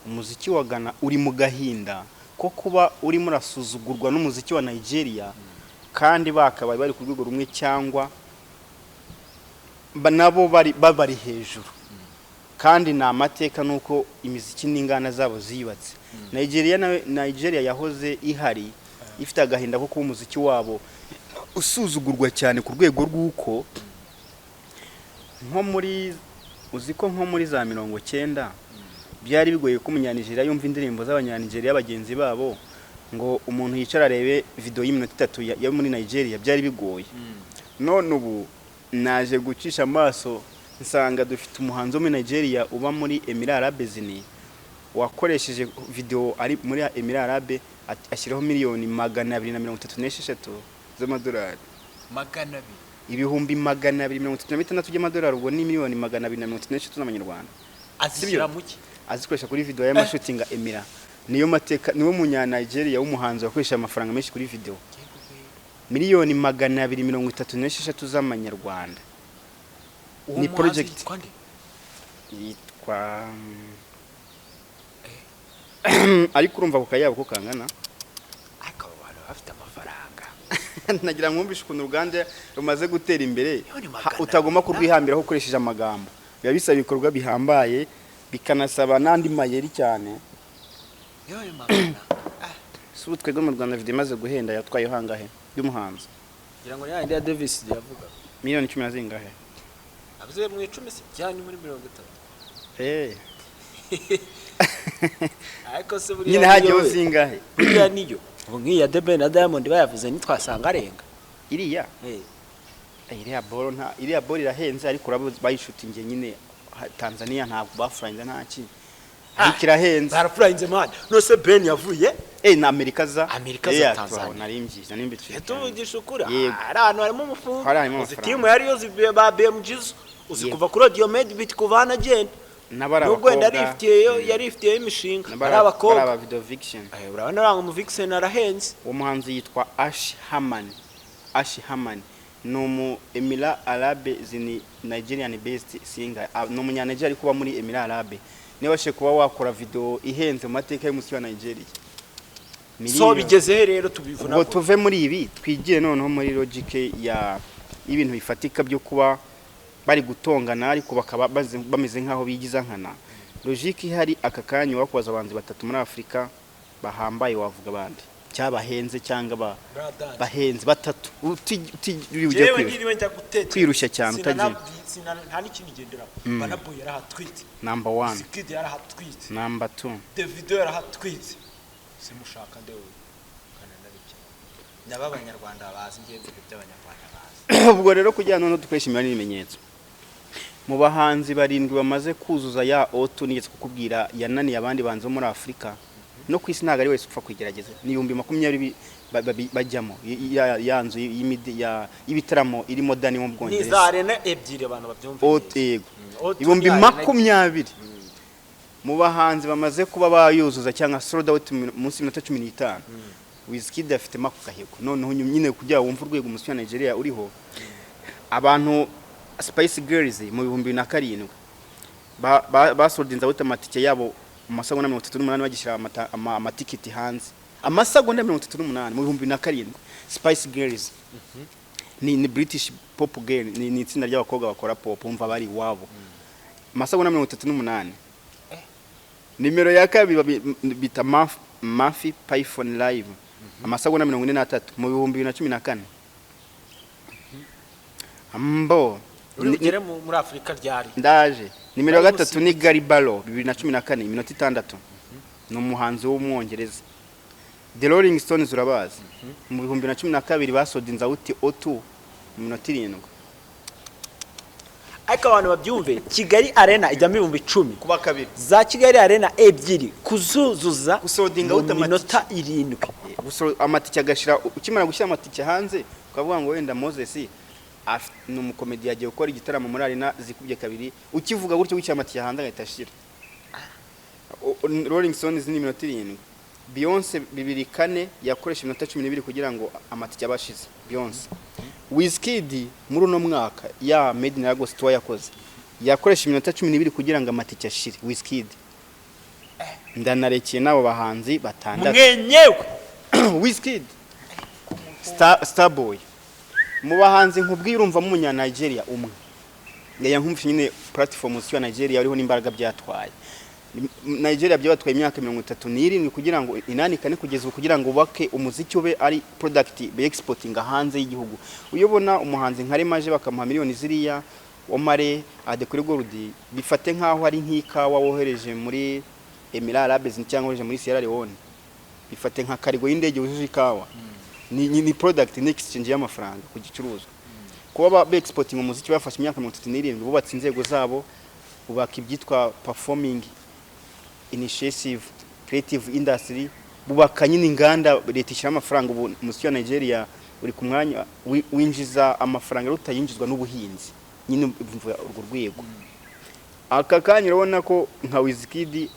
umuziki wa Ghana uri mu gahinda ko kuba urimo urasuzugurwa n'umuziki wa Nigeria, kandi bakabaye bari ku rwego rumwe cyangwa nabo bari babari hejuru. Kandi ni amateka nuko imiziki n'inganda zabo ziyubatse. Nigeria nawe, Nigeria yahoze ihari ifite agahinda ko kuba umuziki wabo usuzugurwa cyane, ku rwego rw'uko nko muri, uzi ko nko muri za 90 byari bigoye ko umunyanigeriya yumva indirimbo z'abanyanigeriya bagenzi babo, ngo umuntu yicara arebe video y'iminota 3 yo muri Nigeria, byari bigoye. None ubu Naje gucisha amaso nsanga dufite umuhanzi wo muri Nigeria uba muri Emirats Arabes Unis, wakoresheje video ari muri Emirats Arabes, ashyiraho 236 miliyoni z'amadolari. 200? 236,000 by'amadolari, ubwo ni 236 miliyoni z'amanyarwanda. Azishyira mu ki? Azikoresha kuri video y'amashutinga Emira. Niyo mateka, niwe munya Nigeria w'umuhanzi wakoresha amafaranga menshi kuri video, 236 miliyoni z'amanyarwanda. Uwo Ni muhanzi project. yitwa nde? Yitwa, ariko urumva ako kayabo ko kangana. Ariko abo bantu bafite amafaranga. Nagira ngo mwumvishe ukuntu uruganda rumaze gutera imbere. Miliyoni magana Utagomba abiri. kurwihambiraho ukoresheje amagambo, biba bisaba ibikorwa bihambaye, bikanasaba n'andi mayeri cyane. Miliyoni 100. Si ubu twebwe mu Rwanda video imaze guhenda yatwaye hangahe y'umuhanzi? Ngira ngo ni yandi ya Davis yavuga. Miliyoni cumi na zingahe? Avuze mu 10 se cyane muri 30. Ariko se buriya Nyine niyo hajyaho we? zingahe? Buriya niyo ubu nk'iya The Ben na Diamond bayavuze ntitwasanga arenga? Iriya? Iriya boro, nta iriya boro irahenze, ariko urabo bayishutingiye nyine Tanzania, ntabwo bafuranze, nta kintu, ariko irahenze. Barafurayinze man, nose Ben yavuye Na Amerika za Amerika za Tanzania. Nari mbyiye. Tuvugisha ukuri, Yego. hari ahantu harimo umufungo. Hari harimo Uzi amafaranga. timu yari yozi ba BMG, uzi kuva kuri Audio Medbeat, kuva hano agenda N'abari nubwo wenda abakobwa. yarifitiyeyo imishinga, N'abari ari abakobwa. Aba video vixen. Urabona uranga mu vixen arahenze. Uwo muhanzi yitwa Ash Haman. Ash Haman ni umu Emira Arabe zini Nigerian based singer. Ni umunya Nigeria ariko uba muri Emira Arabe, niba wabashije kuba wakora video ihenze mu mateka y'umuziki wa Nigeria. So Miliyoni. bigeze he rero tubivuna? Ubwo tuve muri ibi, twigire noneho muri logique ya y'ibintu bifatika byo kuba bari gutongana, ariko bakaba bameze nk'aho bigiza nkana. Logique ihari aka kanya, wakubaza abahanzi batatu muri Afurika bahambaye, wavuga abandi cyabahenze cyangwa bahenze batatu, ujye Jewe kwirushya. ntiriwe njya gutekereza. Kwirushya cyane utagiye. Nta n'ikindi ngenderaho. Burna Boy yarahatwitse. Number one. Wizkid yarahatwitse. Number two. Davido yarahatwitse. Simushaka ndewe kananarike nyaba abanyarwanda bazi, ngiye mvuga iby'abanyarwanda bazi. Ubwo rero kugira noneho dukoresha imibare n'ibimenyetso, mu bahanzi barindwi bamaze kuzuza ya O2 nigeze kukubwira yananiye abandi bahanzi bo muri Afurika no ku isi, ntabwo ari wese upfa kuyigerageza, ni 20,000 bajyamo ya nzu y'ibitaramo irimo Dani wo mu Ni Bwongereza. za arena ebyiri, abantu babyumve O2 neza. Yego. O2 Ibihumbi ni arena makumyabiri mu bahanzi bamaze kuba bayuzuza cyangwa sold out munsi y'iminota 15, Wizkid afitemo ako gahigo. Noneho nyine kugira wumve urwego umuziki wa Nigeria uriho, abantu Spice Girls mu 2007 basoldinze out amatike yabo mu masegonda 38, bagishyira amatikiti hanze amasegonda 38 mu 2007. Spice Girls ni British pop girl, ni itsinda ry'abakobwa bakora pop, umva bari iwabo, amasegonda 38. Nimero ya kabiri bita Monty Python Live, amasegonda 43 mu 2014. Mbo Uri bugere muri Afurika ryari? Ndaje. Nimero ya Bari gatatu ni Gary Barlow, 2014, iminota 6, ni umuhanzi w'umwongereza. The Rolling Stones urabazi, mu 2012 basoldinze out O2 mu minota 7. Ariko abantu babyumve, Kigali Arena ijyamo 10,000. Kuba kabiri. Za Kigali Arena ebyiri kuzuzuza Gusoldinga mu out amatike. minota 7. Gusa amatike agashira, ukimara gushyira amatike hanze, ukavuga ngo wenda Moses ni umukomedi, yagiye gukora igitaramo muri arena zikubye kabiri, ukivuga gutyo gushyira amatike hanze agahita ashira. Rolling Stones ni iminota 7. Beyonce 2004 yakoresha iminota 12 kugira ngo amatike abe ashize, Beyonce. Wizkid muri uno mwaka ya Made in Lagos tour yakoze, yakoresha iminota 12 kugira ngo amatike ashire, Wizkid. Ndanarekeye n'abo bahanzi batandatu. Mwenyewe. Wizkid, Starboy. Mu bahanzi nkubwiye, urumva mu munya Nigeria umwe yaya nkumva nyine platform wa Nigeria uriho n'imbaraga byatwaye Nigeria, byabatwaye imyaka 37 kugira ngo 84 kugeza ubu, kugira ngo ubake umuziki ube ari product be exportinga hanze y'igihugu. Uyobona umuhanzi nka Remaje bakamuha miliyoni ziriya, Omare Adekuri Gold, bifate nkaho ari nk'ikawa wohereje muri Emirats Arabes cyangwa wohereje muri Sierra Leone, bifate nka cargo y'indege wujuje ikawa, ni product, ni exchange y'amafaranga ku gicuruzwa. Kuba be-exporting umuziki bafashe imyaka 37, bubatse inzego zabo, bubaka ibyitwa performing initiative, creative industry, bubaka nyine inganda, leta ishyira amafaranga. Ubu umuziki wa Nigeria uri ku mwanya winjiza amafaranga aruta yinjizwa n'ubuhinzi nyine, umva urwo rwego. Aka kanya urabona ko nka Wizkid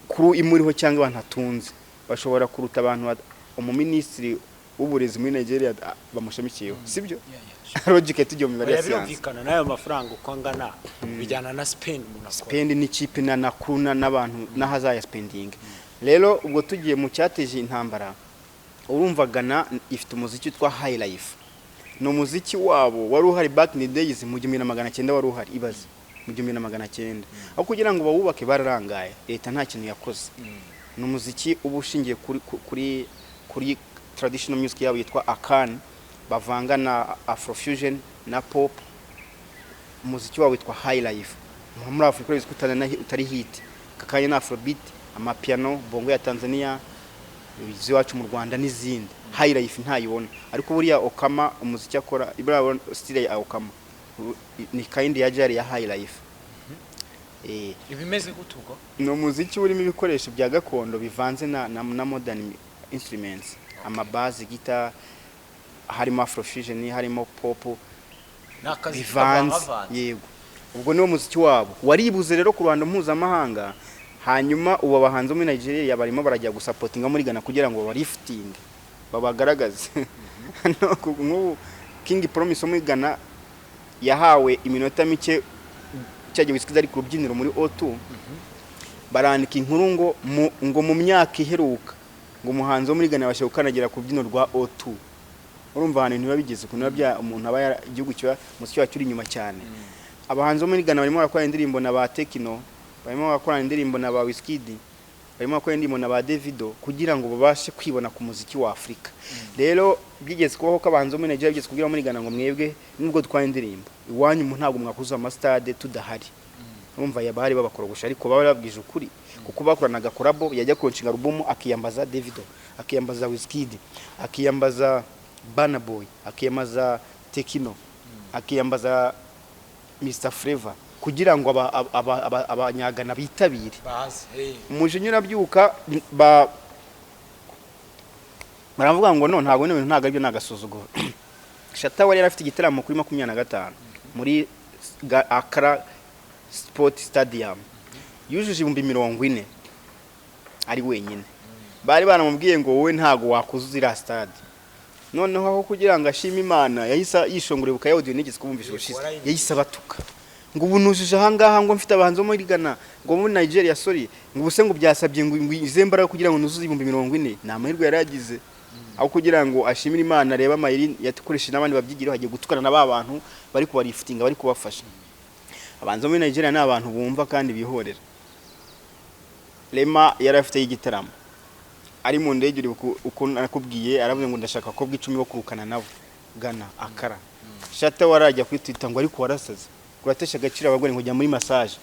kuri imuriho cyangwa abantu atunze bashobora kuruta abantu umuminisitiri w'uburezi muri Nigeria bamushamikiyeho, sibyo? Logic tujya mu mibare ya Oya, siyansi. Birumvikana, n'ayo mafaranga uko angana bijyana na spend umuntu akora. Spend n'ikipe na nakuru n'abantu n'ahazaya spending. Rero ubwo tugiye mu cyateje intambara, urumva Ghana ifite umuziki witwa high life. Ni umuziki wabo wari uhari back in the days, mu 1900 wari uhari. Ibaze, mu 1900. Aho kugira ngo bawubake bararangaye, leta nta kintu yakoze. Ni umuziki uba ushingiye kuri traditional music yabo yitwa Akan, bavanga na afrofusion na pop. Umuziki wabo witwa high life. Muri Afurika urabizi ko utari hit aka kanya, ni afrobeat, amapiano, bongo ya Tanzania, iz'iwacu mu Rwanda n'izindi. High life ntayibona, ariko buriya Okkama, umuziki akora, buriya style ya Okkama ni kind ya jari ya high life. Ibimeze gute ubwo? Ni umuziki urimo ibikoresho bya gakondo bivanze na modern instruments, amabass guitar, harimo afrofusion, harimo pop. Ni akazi Bivanze. kavangavanze. Yego, ubwo niwo muziki wabo waribuze rero ku ruhando mpuzamahanga. Hanyuma ubu abahanzi bo muri Nigeria barimo barajya gusupportinga muri Ghana kugira ngo babaliftinge, babagaragaze. No, nk'ubu King Promise wo muri Ghana yahawe iminota mike cyagiye Wizkid ari ku rubyiniro muri O2, barandika inkuru ngo mu myaka iheruka ngo umuhanzi wo muri Ghana yabasha gukandagira ku rubyiniro rwa O2. Urumva ahantu biba bigeze, ukuntu biba bya umuntu aba igihugu kiba umuziki wacu uri inyuma cyane. Abahanzi bo muri Ghana barimo barakora indirimbo na ba Tekno, barimo barakora indirimbo na ba Wizkid, barimo barakora indirimbo na ba Davido kugira ngo babashe kwibona ku muziki wa Afurika. Rero byigeze kubaho ko abahanzi bo muri Nigeria bigeze kubwira muri Ghana ngo: "Mwebwe nubwo dutwaye indirimbo iwanyu mu ntabwo mwakuzuza amasitade tudahari." Urumva yaba babakorogosha, ariko baba babwije ukuri kuko bakoranaga collabo. Yajya kulaunchinga album akiyambaza Davido, akiyambaza Wizkid, akiyambaza Burna Boy, akiyambaza Tekno, akiyambaza Mr Flavour kugira ngo abanyagana bitabire. Bazi. Umujinya urabyuka, ba baravuga ngo: "No, ntabwo bino bintu ntabwo aribyo, ni agasuzuguro." Shatta wari yari afite igitaramo kuri 25 muri Accra Sport Stadium, yujuje 40,000 ari wenyine. Bari baramubwiye ngo: "Wowe ntabwo wakuzuza iriya stade." Noneho aho kugira ngo ashime Imana, yahise yishongora. Ibuka ya audio nigeze kubumvisha ubushize, yahise abatuka ngo: "Ubu nujuje ahangaha, ngo mfite abahanzi bo muri Ghana, ngo muri Nigeria, sorry, ngo ubuse ngo byasabye ngo ize mbaraga kugira ngo nuzuze 40,000." Ni amahirwe yari yagize. Aho kugira ngo ashimire Imana, arebe amayeri yakoresheje n'abandi babyigireho, hagiye gutukana na ba bantu bari kubaliftinga, bari kubafasha. Abahanzi bo muri Nigeria ni abantu bumva kandi bihorera. Rema yari afite igitaramo ari mu ndege, uri uko nakubwiye, aravuze ngo: "Ndashaka abakobwa 10 bo kurukana nabo Ghana Accra." Shatta warajya kuri Twitter ngo: "Ariko warasaze, uratesha agaciro abagore, ngo jya muri massage,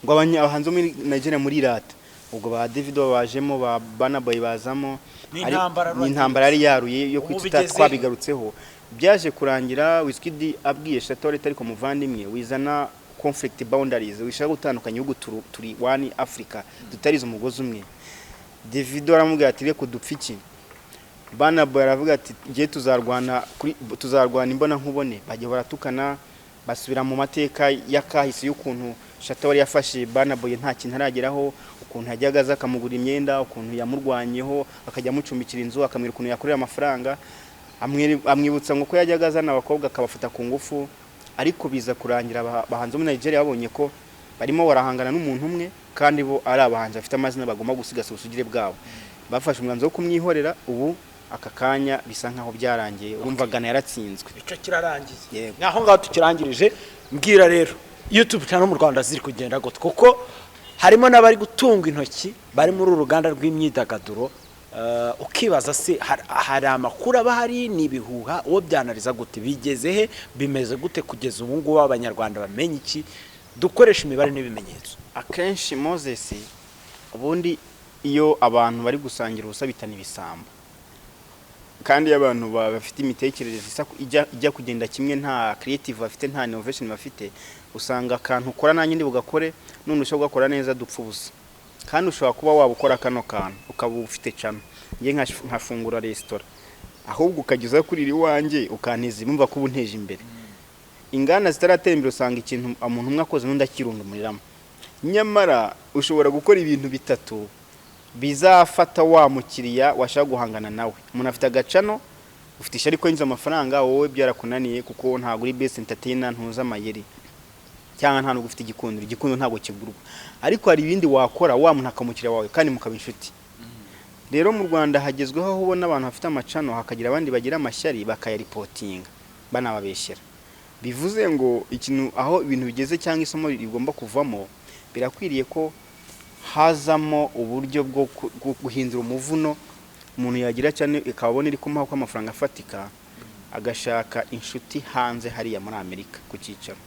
ngo abahanzi bo muri Nigeria muri rata." Ubwo ba Davido bajemo, ba Burna Boy bazamo. Ni intambara. Ni intambara yari yaruye yo Ubu kuri Twitter. bigeze he? Twabigarutseho, byaje kurangira Wizkid abwiye Shatta Wale: "Ariko muvandimwe, wizana conflict boundaries, wishaka gutandukanya ibihugu, turi one Africa, tutarize umugozi umwe." Davido aramubwira ati: "Reka dupfe iki." Burna Boy aravuga ati: "Ngiye tuzarwana kuri tuzarwana imbona nkubone." Bajya baratukana, basubira mu mateka y'akahise y'ukuntu Shatta wari yafashe Burna Boy nta kintu arageraho, ukuntu yajyaga aza akamugura imyenda, ukuntu yamurwanyeho akajya amucumbikira inzu, akamwereka ukuntu yakorera amafaranga, amwibutsa ngo ko yajyaga azana abakobwa akabafata ku ngufu. Ariko biza kurangira abahanzi bo muri Nigeria babonye ko barimo barahangana n'umuntu umwe, kandi bo ari abahanzi bafite amazina, bagomba gusigasira ubusugire bwabo. Bafashe umwanzuro wo kumwihorera. Ubu aka kanya bisa nkaho byarangiye. Urumva Ghana yaratsinzwe. Icyo kirarangiye. Yego. Naho ngaho tukirangirije. Mbwira rero, YouTube channel mu Rwanda ziri kugenda gute? Kuko harimo n'abari gutunga intoki bari muri uru ruganda rw'imyidagaduro. Ukibaza se hari amakuru aba ahari, ni ibihuha? Uwo byanariza gute? Bigeze he? Bimeze gute kugeza ubu ngubu? Abanyarwanda bamenye iki? Dukoresha imibare n'ibimenyetso. Akenshi Moses, ubundi iyo abantu bari gusangira ubusa bitana ibisambo. Kandi iyo abantu bafite imitekerereze isa ijya kugenda kimwe, nta creative bafite, nta innovation bafite, usanga akantu ukora nanjye ndi bugakore, none ushobora kugakora neza dupfa ubusa. Kandi ushobora kuba waba ukora kano kantu ukaba ufite channel, njye nkafungura resitora, ahubwo ukageza kurira iwanjye ukanteza, imva ko ubu nteje imbere. Inganda zitaratera imbere usanga ikintu umuntu umwe akoze n'undi akirundumuriramo, nyamara ushobora gukora ibintu bitatu bizafata wa mukiriya washaka guhangana nawe. Umuntu afite agachannel, ufite ishyari ko yinjiza amafaranga, wowe byarakunaniye kuko ntabwo uri best entertainer, ntuzi amayeri, cyangwa nta nubwo ufite igikundiro. Igikundiro ntabwo kigurwa, ariko hari ibindi wakora wa muntu akamukiriya wawe kandi mukaba inshuti. Rero mu Rwanda hagezweho aho ubona abantu bafite amachannel, hakagira abandi bagira amashyari bakayaripotinga banababeshyera. Bivuze ngo ikintu aho ibintu bigeze cyangwa isomo rigomba kuvamo, birakwiriye ko hazamo uburyo bwo guhindura umuvuno. Umuntu yagira cyane ikabona iri kumuha ko amafaranga afatika, agashaka inshuti hanze hariya muri Amerika ku cyicaro.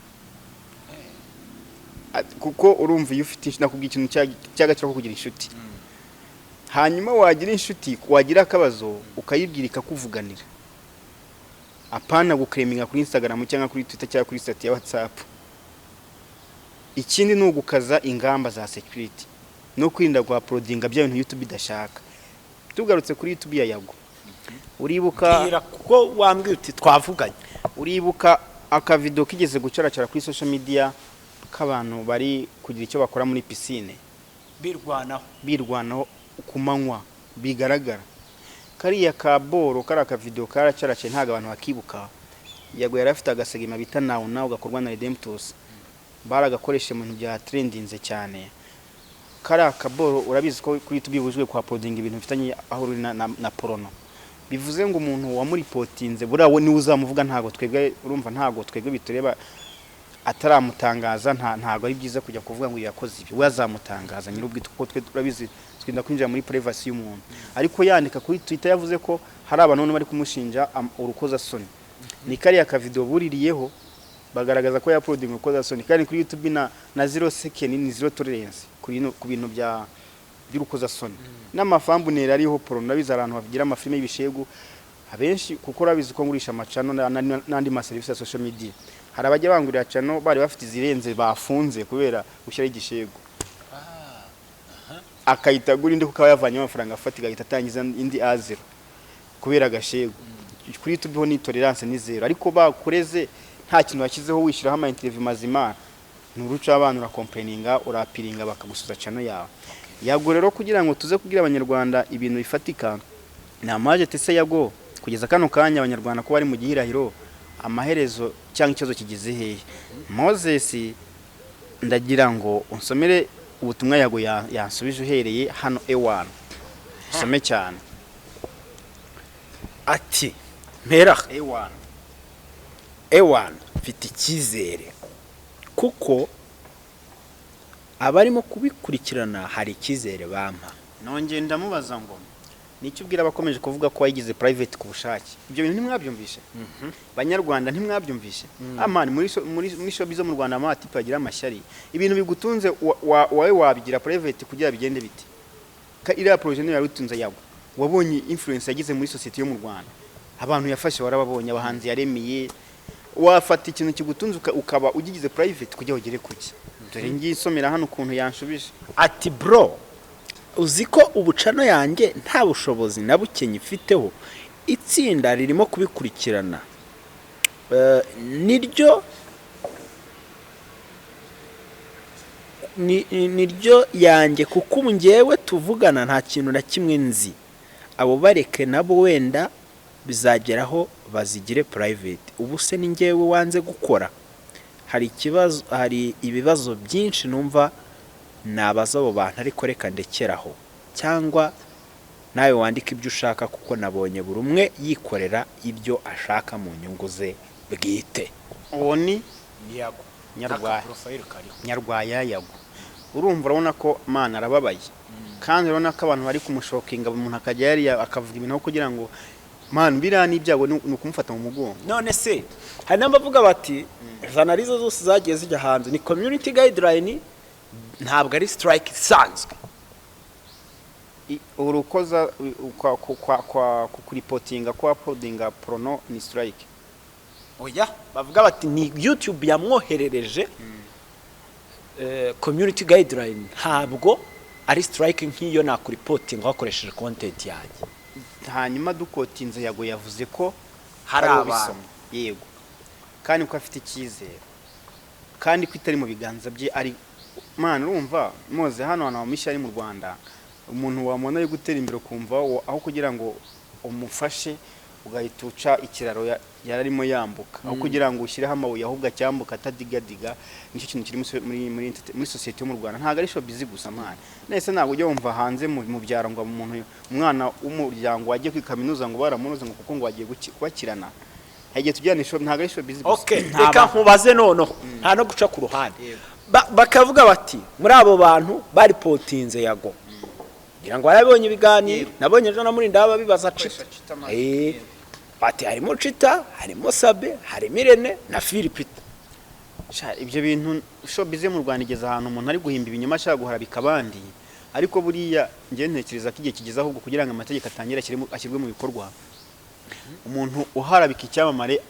Kuko urumva iyo ufite inshuti, nakubwiye ikintu cy'agaciro ko kugira inshuti, hanyuma wagira inshuti, wagira akabazo ukayibwira ikakuvuganira, apana guclaiminga kuri Instagram cyangwa kuri Twitter cyangwa kuri status ya WhatsApp. Ikindi ni ugukaza ingamba za security no kwirinda guuploadinga bya bintu YouTube idashaka. Tugarutse kuri YouTube ya Yago, uribuka Mbwira, kuko wambwiye uti twavuganye. Uribuka akavideo kigeze gucaracara kuri social media k'abantu bari kugira icyo bakora muri piscine? Birwanaho. Birwanaho ku manywa bigaragara. Kariya ka boro, kariya akavideo karacaracaye, ntabwo abantu bakibuka. Yago yari afite agasegment bita Nawu Nawu gakorwa na Redemptus, baragakoresha mu bintu bya trendinze cyane. Kariya kaboro, urabizi ko kuri YouTube bibujijwe kwa uploading ibintu bifitanye aho uri na porno. Bivuze ngo umuntu wamuripotinze buriya we niwe uzamuvuga, ntabwo twebwe, urumva, ntabwo twebwe bitureba. Ataramutangaza ntabwo ari byiza kujya kuvuga ngo yakoze ibi. We azamutangaza nyir'ubwite, kuko twe turabizi twirinda kwinjira muri privacy y'umuntu. Ariko yandika kuri Twitter yavuze ko hari abantu bari kumushinja urukozasoni. Ni kariya kavideo buririyeho bagaragaza ko yauploading urukozasoni, kandi kuri YouTube na 0 second ni zero tolerance ku bintu bya by'urukozasoni n'amathumbnail ariho porno. Urabizi abantu bagira amafilime y'ibishegu abenshi, kuko urabizi ko ngurisha amachannel n'andi maserivisi ya social media. Hari abajya bangurira channel bari bafite izirenze bafunze kubera gushyiraho igishegu, akahita agura indi kuko aba yavanyemo amafaranga afatika, agahita atangiza indi a zero kubera agashegu. Kuri YouTube ho ni tolerance ni zero, ariko bakureze nta kintu washyizeho, wishyiraho ama interview mazima, nturuca abana, uracomplaininga, uraappealinga, bakagusuza channel yawe. Yago rero, kugira ngo tuze kubwira Abanyarwanda ibintu bifatika, ni amaje tese Yago kugeza kano kanya Abanyarwanda ko bari mu gihirahiro, amaherezo cyangwa ikibazo kigeze hehe? Moses, ndagira ngo unsomere ubutumwa Yago yansubije uhereye hano ewana, usome cyane. Ati mpera Ewana. Ewana, mfite icyizere kuko abarimo kubikurikirana hari icyizere bampa. Nongeye ndamubaza ngo nicyo ubwira abakomeje kuvuga ko wayigize private ku bushake? Ibyo bintu ntimwabyumvishe, Banyarwanda? Ntimwabyumvishe amani muri showbiz zo mu Rwanda, amatipe bagira amashyari. Ibintu bigutunze wawe wabigira private kugira bigende bite? Iriya projet niyo yarutunze Yago. Wabonye influence yagize muri society yo mu Rwanda, abantu yafashe warababonye, abahanzi yaremeye. Wafata ikintu kigutunze ukaba ugigize private kugira ugere kuki? Dore ngiye isomera hano ukuntu yanshubije. Ati bro, uzi ko ubu channel yanjye nta bushobozi na buke nyifiteho, itsinda ririmo kubikurikirana. Niryo niryo yanjye, kuko ubu ngewe tuvugana nta kintu na kimwe nzi. Abo bareke nabo, wenda bizageraho bazigire private. Ubu se ni ngewe wanze gukora? Hari ikibazo, hari ibibazo byinshi numva nabaza abo bantu, ariko reka ndekeraho, cyangwa nawe wandike ibyo ushaka, kuko nabonye buri umwe yikorera ibyo ashaka mu nyungu ze bwite. Uwo ni Yago. Nyarwaya. Profile kariho. Nyarwaya Yago. Urumva, urabona ko mana arababaye, kandi urabona ko abantu bari kumushockinga, umuntu akajya yariya akavuga ibintu aho kugira ngo man biriya ni ibyago, ni ukumufata mu mugongo. None se hari n'abavuga bati analyse zose zagiye zijya hanze ni community guideline, ntabwo ari strike isanzwe? Urukoza kwa kwa kwa kuripotinga, kwa uploadinga porno ni strike. Oya, bavuga bati ni YouTube yamwoherereje community guideline, ntabwo ari strike nk'iyo nakuripotinga wakoresheje content yanjye. Hanyuma dukotinze, Yago yavuze ko hari ariwe abantu ubisoma. Yego, kandi ko afite icyizere kandi ko itari mu biganza bye. Ari mana, urumva moze hano hantu hamushya ari mu Rwanda, umuntu wamubona ari gutera imbere ukumva aho kugira ngo umufashe ugahita uca ikiraro yararimo yambuka, aho kugira ngo ushyireho amabuye ahubwo acyambuka atadigadiga. Nicyo kintu kiri muri sosiyete yo mu Rwanda. Ntabwo ari showbiz gusa, man. Nese ntabwo ujya wumva hanze mu byaro ngo umuntu, umwana w'umuryango wagiye kuri kaminuza, ngo baramunoze ngo kuko ngo wagiye kubakirana? Hari igihe tujyana ntabwo ari showbiz gusa. Okay. Nta Reka nkubaze noneho, nta no guca ku ruhande. Bakavuga bati muri abo bantu baripotinze Yago, ngira ngo warabonye ibiganiro nabonye ejo na Murinda babibaza Gukoresha Cita. Chita man. Bati harimo Cita, harimo Sabe, harimo Irene na Philipita. Sha, ibyo bintu, showbiz yo mu Rwanda igeze ahantu umuntu ari guhimba ibinyoma ashaka guharabika abandi. Ariko buriya njye ntekereza ko igihe kigeze ahubwo kugira ngo amategeko atangire ashyirwe mu bikorwa, umuntu uharabika icyamamare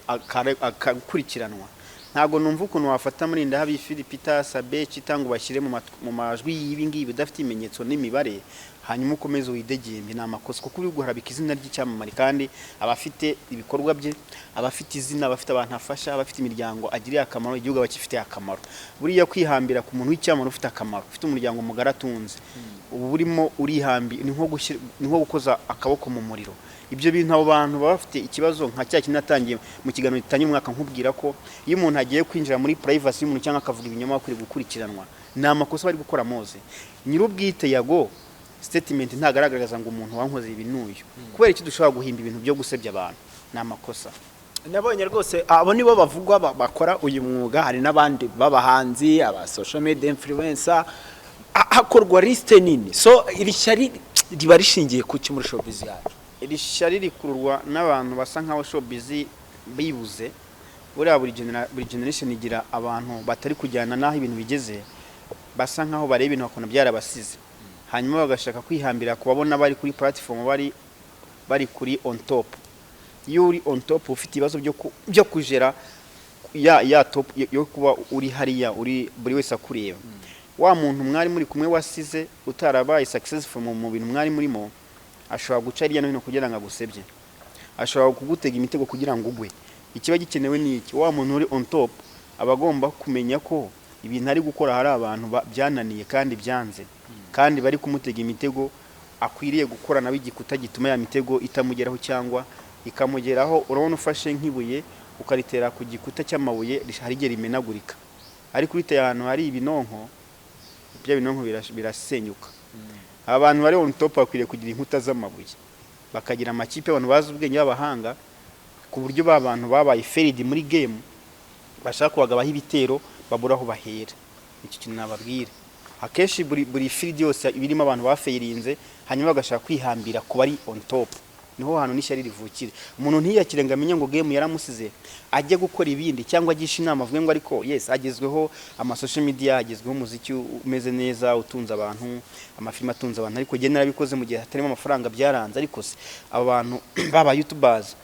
akakurikiranwa. Ntabwo numva ukuntu wafata muri Habi, Philipita, Sabe, Chita ngo bashyire mu majwi y'ibi ngibi bidafite ibimenyetso n'imibare, hanyuma ukomeze widegembe. Ni amakosa kuko uri guharabika izina ry'icyamamare, kandi aba afite ibikorwa bye, aba afite izina, aba afite abantu afasha, aba afite imiryango agiriye akamaro, igihugu aba akifitiye akamaro. Buriya kwihambira ku muntu w'icyamamare ufite akamaro, ufite umuryango mugari atunze, uba urimo urihambi, ni nko gukoza akaboko mu muriro. Ibyo bintu, abo bantu baba bafite ikibazo nka cya kintu natangiye mu kiganiro gitangiye umwaka nkubwira ko iyo umuntu agiye kwinjira muri privacy y'umuntu cyangwa akavuga ibinyoma, akwiriye gukurikiranwa. Ni amakosa bari gukora. Moze nyir'ubwite Yago statement ntagaragaza ngo umuntu wankoze ibi n'uyu. Kubera iki dushobora guhimba ibintu byo gusebya abantu? Ni amakosa. Nabonye rwose abo nibo bavugwa bakora uyu mwuga. Hari n'abandi b'abahanzi, aba social media influencer, hakorwa liste nini. So iri shyari riba rishingiye ku ki muri showbiz yacu? Iri shyari rikururwa n'abantu basa nkaho showbiz bibuze. Buriya buri generation igira abantu batari kujyana n'aho ibintu bigeze, basa nkaho bareba ibintu bakabona byarabasize, hanyuma bagashaka kwihambira ku babona bari kuri platform, bari kuri on top. Iyo uri on top ufite ibibazo byo kujera ya top yo kuba uri hariya, uri buri wese akureba. Wa muntu mwari muri kumwe wasize utarabaye successful mu bintu mwari murimo, ashobora guca hirya no hino kugira ngo agusebye, ashobora kugutega imitego kugira ngo ugwe. Ikiba gikenewe ni iki? Wa muntu uri on top aba agomba kumenya ko ibintu ari gukora hari abantu byananiye kandi byanze kandi bari kumutega imitego, akwiriye gukora nawe igikuta gituma ya mitego itamugeraho cyangwa ikamugeraho. Urabona ufashe nk'ibuye ukaritera ku gikuta cy'amabuye, hari igihe rimenagurika, ariko uriteye ahantu hari ibinonko, bya binonko birasenyuka. Abantu bari on top bakwiriye kugira inkuta z'amabuye, bakagira amakipe abantu bazi ubwenge b'abahanga, ku buryo ba bantu babaye failed muri game bashaka kubagabaho ibitero babura aho bahera. Icyo kintu nababwira, akenshi buri field yose iba irimo abantu bafailinze, hanyuma bagashaka kwihambira ku bari on top. Niho hantu n'ishyari rivukira. Umuntu ntiyakire ngo amenye ngo game yaramusize, ajye gukora ibindi cyangwa agisha inama, avuge ngo ariko yes, agezweho ama social media, agezweho umuziki umeze neza utunze abantu, amafilm atunze abantu, ariko jye narabikoze mu gihe hatarimo amafaranga, byaranze. Ariko se aba bantu baba youtubers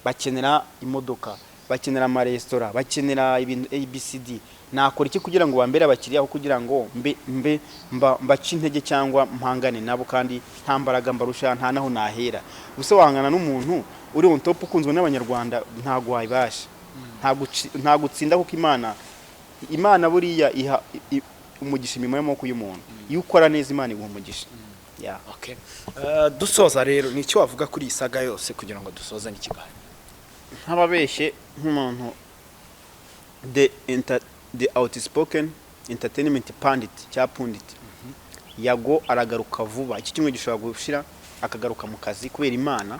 bakenera imodoka, bakenera amaresitora, bakenera ibintu ABCD, nakora iki kugira ngo bambere abakiriya, aho kugira ngo mbe mbe mba mbace intege cyangwa mpangane nabo kandi nta mbaraga mbarusha, nta naho nahera? Gusa wahangana n'umuntu uri on top ukunzwe n'Abanyarwanda, ntabwo wayibasha, ntabwo utsinda, kuko Imana buriya iha umugisha imirimo y'amaboko y'umuntu. Iyo ukora neza, Imana iguha umugisha. Yeah. Okay. Dusoza rero, ni icyo wavuga kuri iyi saga yose kugira ngo dusoze n'ikiganiro? Ntababeshye, nk'umuntu the outspoken entertainment pundit cya pundit, Yago aragaruka vuba. Iki cyumweru gishobora gushira akagaruka mu kazi kubera Imana.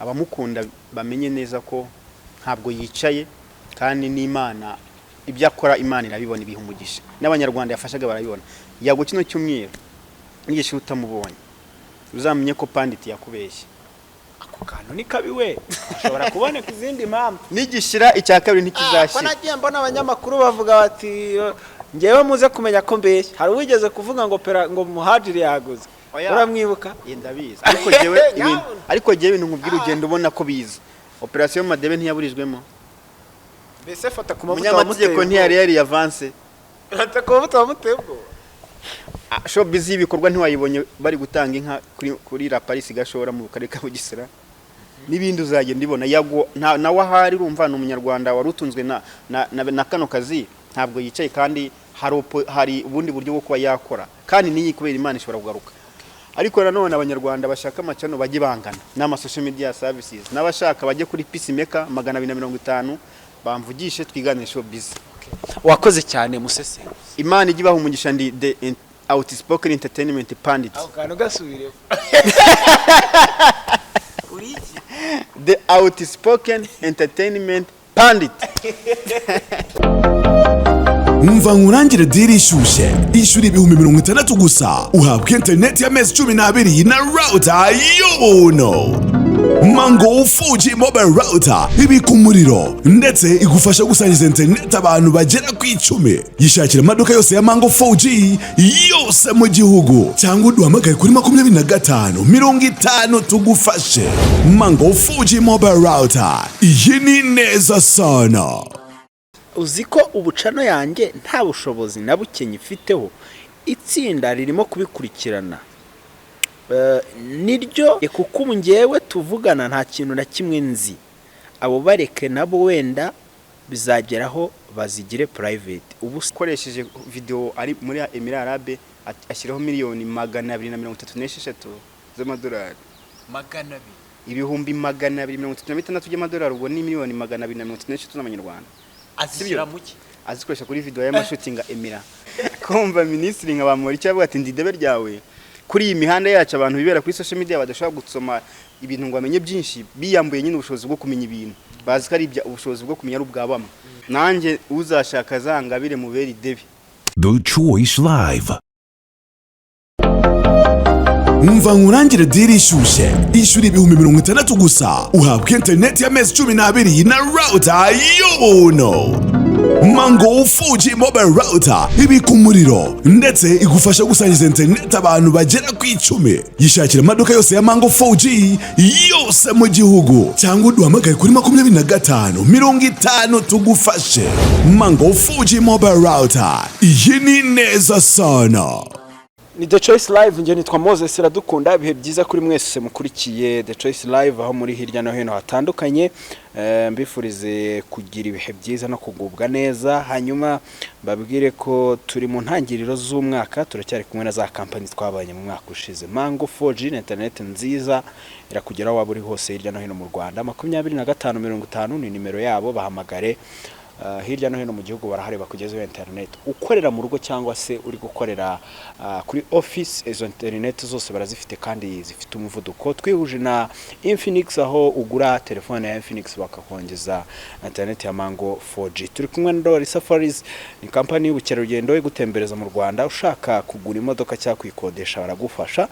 Abamukunda bamenye neza ko ntabwo yicaye, kandi n'Imana ibyo akora Imana irabibona, ibiha umugisha, n'Abanyarwanda yafashaga barabibona. Yago kino cyumweru nigishira utamubonye, uzamenye ko pundit yakubeshye. Ako kantu ni kabi we, hashobora kuboneka izindi mpamvu. Nigishira icya kabiri Ko ntikizashira. nagiye mbona abanyamakuru bavuga bati ngewe muze kumenya ko mbeshya. Hari uwigeze kuvuga ngo pera ngo Muhajiri yaguze. Oya. Uramwibuka? Ye, ndabizi, ariko jewe ibintu, ariko jewe ibintu nkubwira ugenda ubona ko biza. Operation Madebe ntiyaburijwemo. Mbese fata ku Umunyamategeko ntiyari yari avance. Fata ku mavuta wamuteye ubwoba. Showbiz y'ibikorwa ntiwayibonye bari gutanga inka kuri La Paris Gashora mu karere ka Bugesera n'ibindi uzagenda ibona. Yago nawe ahari, urumva ni umunyarwanda wari utunzwe na kano kazi, ntabwo yicaye kandi hari ubundi buryo bwo kuba yakora, kandi n'iyi kubera Imana ishobora kugaruka. Ariko nanone abanyarwanda bashaka amacano bajye bangana n'ama social media services, n'abashaka bajye kuri Peacemaker 250 bamvugishe twiganire showbiz. Wakoze cyane, musesenguzi. Imana ijye ibaha umugisha. Ndi the outspoken entertainment pundit. Ako kantu gasubiremo. Uri iki? The outspoken entertainment pundit. Umva nkurangire deal ishyushye: ishyura 60,000 gusa uhabwa interineti y'amezi 12 na router y'ubuntu. Mango 4G mobile router ibika umuriro ndetse igufasha gusangiza interineti abantu bagera ku 10. Yishakira amaduka yose ya Mango 4G yose mu gihugu cyangwa uduhamagare kuri 25 50 tugufashe. Mango 4G mobile router, iyi ni neza sana. Uzi ko ubucano yanjye nta bushobozi na buke nyifiteho, itsinda ririmo kubikurikirana. Niryo kuko ubu ngewe tuvugana nta kintu na kimwe nzi. Abo bareke nabo, wenda bizageraho bazigire private ubu. Ukoresheje video ari muri Emirate Arabe ashyiraho 236,000,000 z'amadolari. 200? 236,000 by'amadolari, ubwo ni 236,000 z'amanyarwanda. Azishyira mu ki? Azikoresha kuri video y'amashutinga Emira. Kumva minisitiri nka Bamporiki avuga ati: "Ndi idebe ryawe", kuri iyi mihanda yacu abantu bibera kuri social media badashobora gusoma ibintu ngo bamenye byinshi, biyambuye nyine ubushobozi bwo kumenya ibintu, bazi ko ari ubushobozi bwo kumenya ari ubwa bamwe. Nanjye uzashaka azangabire mubere idebe. The Choice Live. Umva nkurangire deal ishyushye: ishyura 60,000 gusa uhabwa interineti y'amezi 12 na router y'ubuntu. Mango 4G mobile router ibika umuriro ndetse igufasha gusangiza interineti abantu bagera ku 10. Yishakira amaduka yose ya Mango 4G yose mu gihugu cyangwa uduhamagare kuri 25 50 tugufashe. Mango 4G mobile router, iyi ni neza sana. Ni The Choice Live, njye nitwa Moses Iradukunda. Ibihe byiza kuri mwese mukurikiye The Choice Live aho muri hirya no hino hatandukanye. Mbifurize kugira ibihe byiza no kugubwa neza. Hanyuma mbabwire ko turi mu ntangiriro z'umwaka, turacyari kumwe na za kampani twabanye mu mwaka ushize. Mango 4G na internet nziza irakugeraho waba uri hose hirya no hino mu Rwanda. 25 50 ni nimero yabo, bahamagare. Hirya no hino mu gihugu barahari bakugezeho internet, ukorera mu rugo cyangwa se uri gukorera kuri office, izo internet zose barazifite kandi zifite umuvuduko. Twihuje na Infinix, aho ugura telefone ya Infinix bakakongeza internet ya Mango 4G. Turi kumwe na Ndoli Safaris, ni kampani y'ubukerarugendo igutembereza mu Rwanda. Ushaka kugura imodoka cyangwa kuyikodesha baragufasha.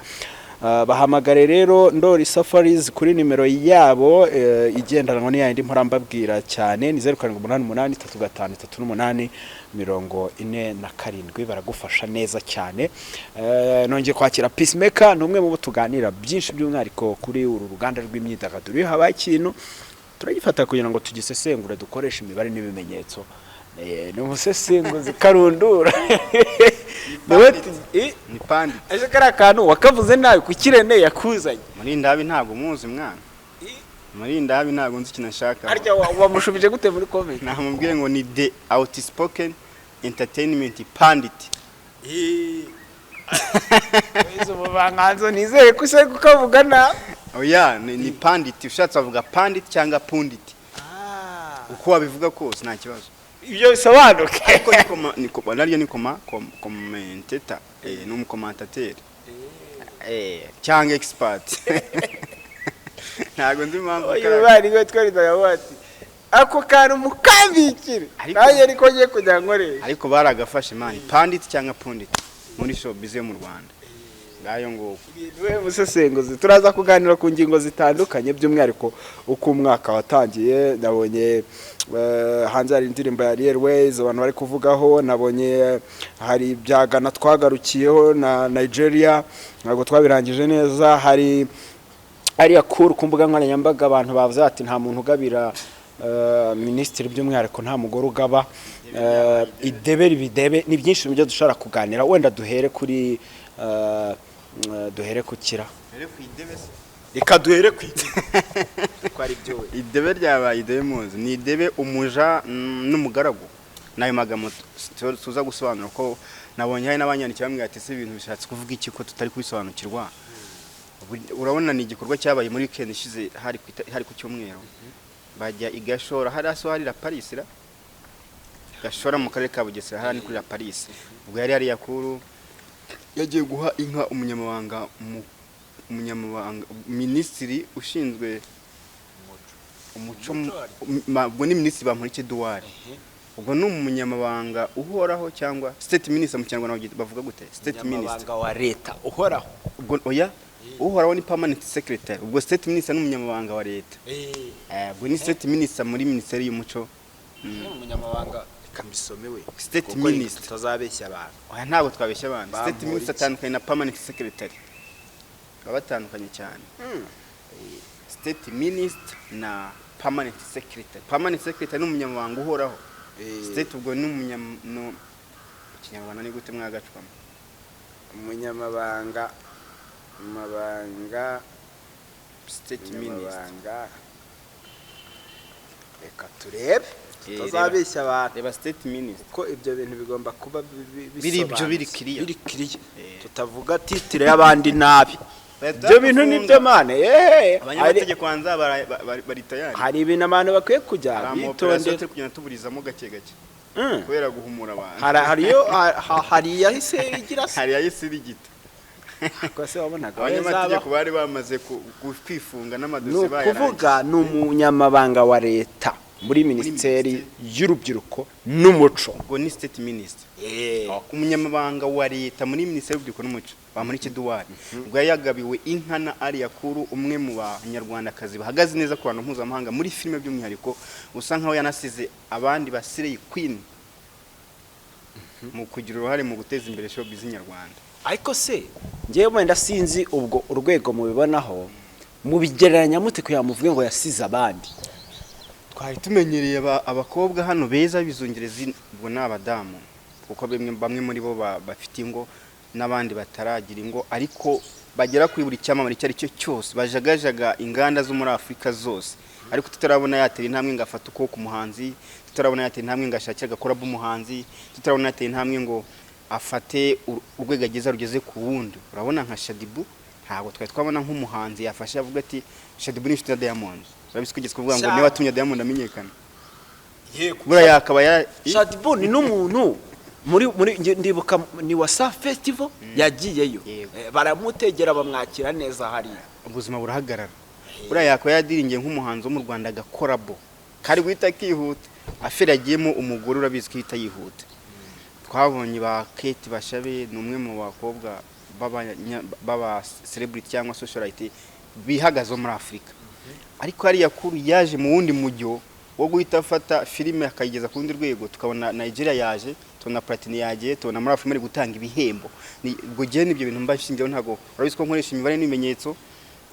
Bahamagare rero Ndoli Safaris kuri nimero yabo igendanwa ni yindi mpora mbabwira cyane, ni 0788 35 38 47, baragufasha neza cyane. Nongeye kwakira Peacemaker, ni umwe mu bo tuganira byinshi by'umwihariko kuri uru ruganda rw'imyidagaduro. Iyo habaye ikintu turagifata kugira ngo tugisesengure, dukoreshe imibare n'ibimenyetso. Ni umusesenguzi karundura. Ni pundit. Ese kariya kantu wakavuze nabi kuki Rene yakuzanye? Muri ndabi ntabwo muzi mwana, muri ndabi ntabwo nzi ikintu ashaka. Harya wamushubije gute muri comment? Namubwiye ngo ni the outspoken entertainment pundit. Wize ubuvanganzo, nizere ko usari kukavuga nabi. Oya, ni pundit. Ushatse wavuga pundit cyangwa pundit, uko wabivuga kose nta kibazo. Ibyo bisobanuke. Ariko naryo ni commentator, ni umukomantateri cyangwa expert, ntabwo nzi impamvu. Uyu muvandimwe twarizaga ati ako kantu mukambikire. Nanjye ariko ngiye kujya nkoresha. Ariko baragafashe man, pundit cyangwa pundit muri showbiz yo mu Rwanda. Ngayo nguko. We musesenguzi, turaza kuganira ku ngingo zitandukanye, by'umwihariko uko umwaka watangiye. Nabonye hanze hari indirimbo ya Ariel Wayz abantu bari kuvugaho. Nabonye hari ibya Ghana twagarukiyeho na Nigeria, ntabwo twabirangije neza. Hari ariya kuru ku mbuga nkoranyambaga abantu bavuze ati nta muntu ugabira minisitiri, by'umwihariko nta mugore ugaba. Idebe ribidebe ni byinshi mu byo dushobora kuganira. Wenda duhere kuri duhere ku kira. Reka duhere ku idebe ko ari byo we. Idebe ryabaye idebe muzi ni idebe, umuja n'umugaragu. N'ayo magambo tuza gusobanura, ko nabonye hari n'abanyandikiye bambwira ati: "Ese ibintu bishatse kuvuga iki ko tutari kubisobanukirwa?" Urabona ni igikorwa cyabaye muri weekend ishize, hari ku cyumweru, bajya i Gashora, hari aso hari La Paris ra Gashora mu karere ka Bugesera, hari ni kuri La Paris. Ubwo yari Alliah Cool yagiye guha inka umunyamabanga minisitiri ushinzwe umuco, ubwo ni minisitiri Bamporiki Edouard. Ubwo ni umunyamabanga uhoraho cyangwa state minister mu Kinyarwanda bavuga gute? State minister. Umunyamabanga wa leta uhoraho. Ubwo oya, uhoraho ni permanent secretary. Ubwo state minister ni umunyamabanga wa leta. Ubwo ni state minister muri minisiteri y'umuco. Umunyamabanga, reka mbisome we. State Kuko minister. tutazabeshya abantu. Oya, ntabwo twabeshya abantu. State Bamporiki. minister atandukanye na permanent secretary, baba batandukanye cyane. State minister na permanent secretary. Permanent secretary ni umunyamabanga uhoraho. State ubwo ni umunyam no mu Kinyarwanda ni gute mwagacwamo? Umunyamabanga mabanga. State minister. Umunyamabanga, reka turebe tutazabeshya abantu. Reba state minister. Ko ibyo bintu bigomba kuba Biri ibyo, biri bisobanutse. clear. Biri clear. Tutavuga titre y'abandi nabi. Bahita Ibyo bintu ni byo mane yeee. Abanyamategeko banza bari tayari. Hari ibintu abantu bakwiye kujya Hari ama operation bitondera. turi kugenda tuburizamo gake gake kubera guhumura abantu. Hari iyahise igira se. Hari yahise irigita. Ko se wabonaga Abanyamategeko bari bamaze kwifunga ni n'amadosiye bayarangije. Ukuvuga ni umunyamabanga wa leta muri minisiteri y'urubyiruko n'umuco. Ubwo ni state minister, umunyamabanga wa leta muri minisiteri y'urubyiruko n'umuco, Bamporiki Edouard. Ubwo yari yagabiwe inka na Alliah Cool, umwe mu banyarwandakazi bahagaze neza ku bantu mpuzamahanga muri filime, by'umwihariko usa nkaho yanasize abandi ba Slay Queen mu kugira uruhare mu guteza imbere showbiz nyarwanda. Ariko se ngewe wenda sinzi ubwo urwego mubibonaho, mubigereranya mute kugira ngo muvuge ngo yasize abandi? Twari tumenyereye abakobwa hano beza bizungerezi, ubwo ni abadamu, kuko bamwe muri bo bafite ingo n'abandi bataragira ingo, ariko bagera kuri buri cyamamare icyo ari cyo cyose, bajagajaga inganda zo muri Afurika zose, ariko tutarabona yatera intambwe ngo afate ukuboko umuhanzi, tutarabona yatera intambwe ngo ashakire agakora b'umuhanzi, tutarabona yatera intambwe ngo afate urwego ageze rugeze ku wundi. Urabona nka Shaddyboo, ntabwo twari twabona nk'umuhanzi yafashe avuga ati Shaddyboo ni inshuti ya Diamond. Urabizi ko ugeze kuvuga ngo niwe watumye Diamond amenyekana. Buriya yakaba ya Shaddyboo ni n'umuntu muri ndibuka ni Wasafi Festival yagiyeyo. Yego. Baramutegera, bamwakira neza hariya. Ubuzima burahagarara. Buriya yakaba yadiringiye nk'umuhanzi wo mu Rwanda agakorabo kari guhita kihuta, affaire agiyemo umugore, urabizi ko ihita yihuta. Twabonye ba Kate Bashabe, ni umwe mu bakobwa b'aba celebrity cyangwa socialite bihagazeho muri Afurika, ariko hariya kuru yaje mu wundi mujyo wo guhita afata filime akayigeza ku rundi rwego. Tukabona Nigeria yaje, tubona Platini yagiye, tubona muri Afurika ari gutanga ibihembo. Ubwo gihe n'ibyo bintu mba nshingiyeho. Ntabwo, urabizi ko nkoresha imibare n'ibimenyetso,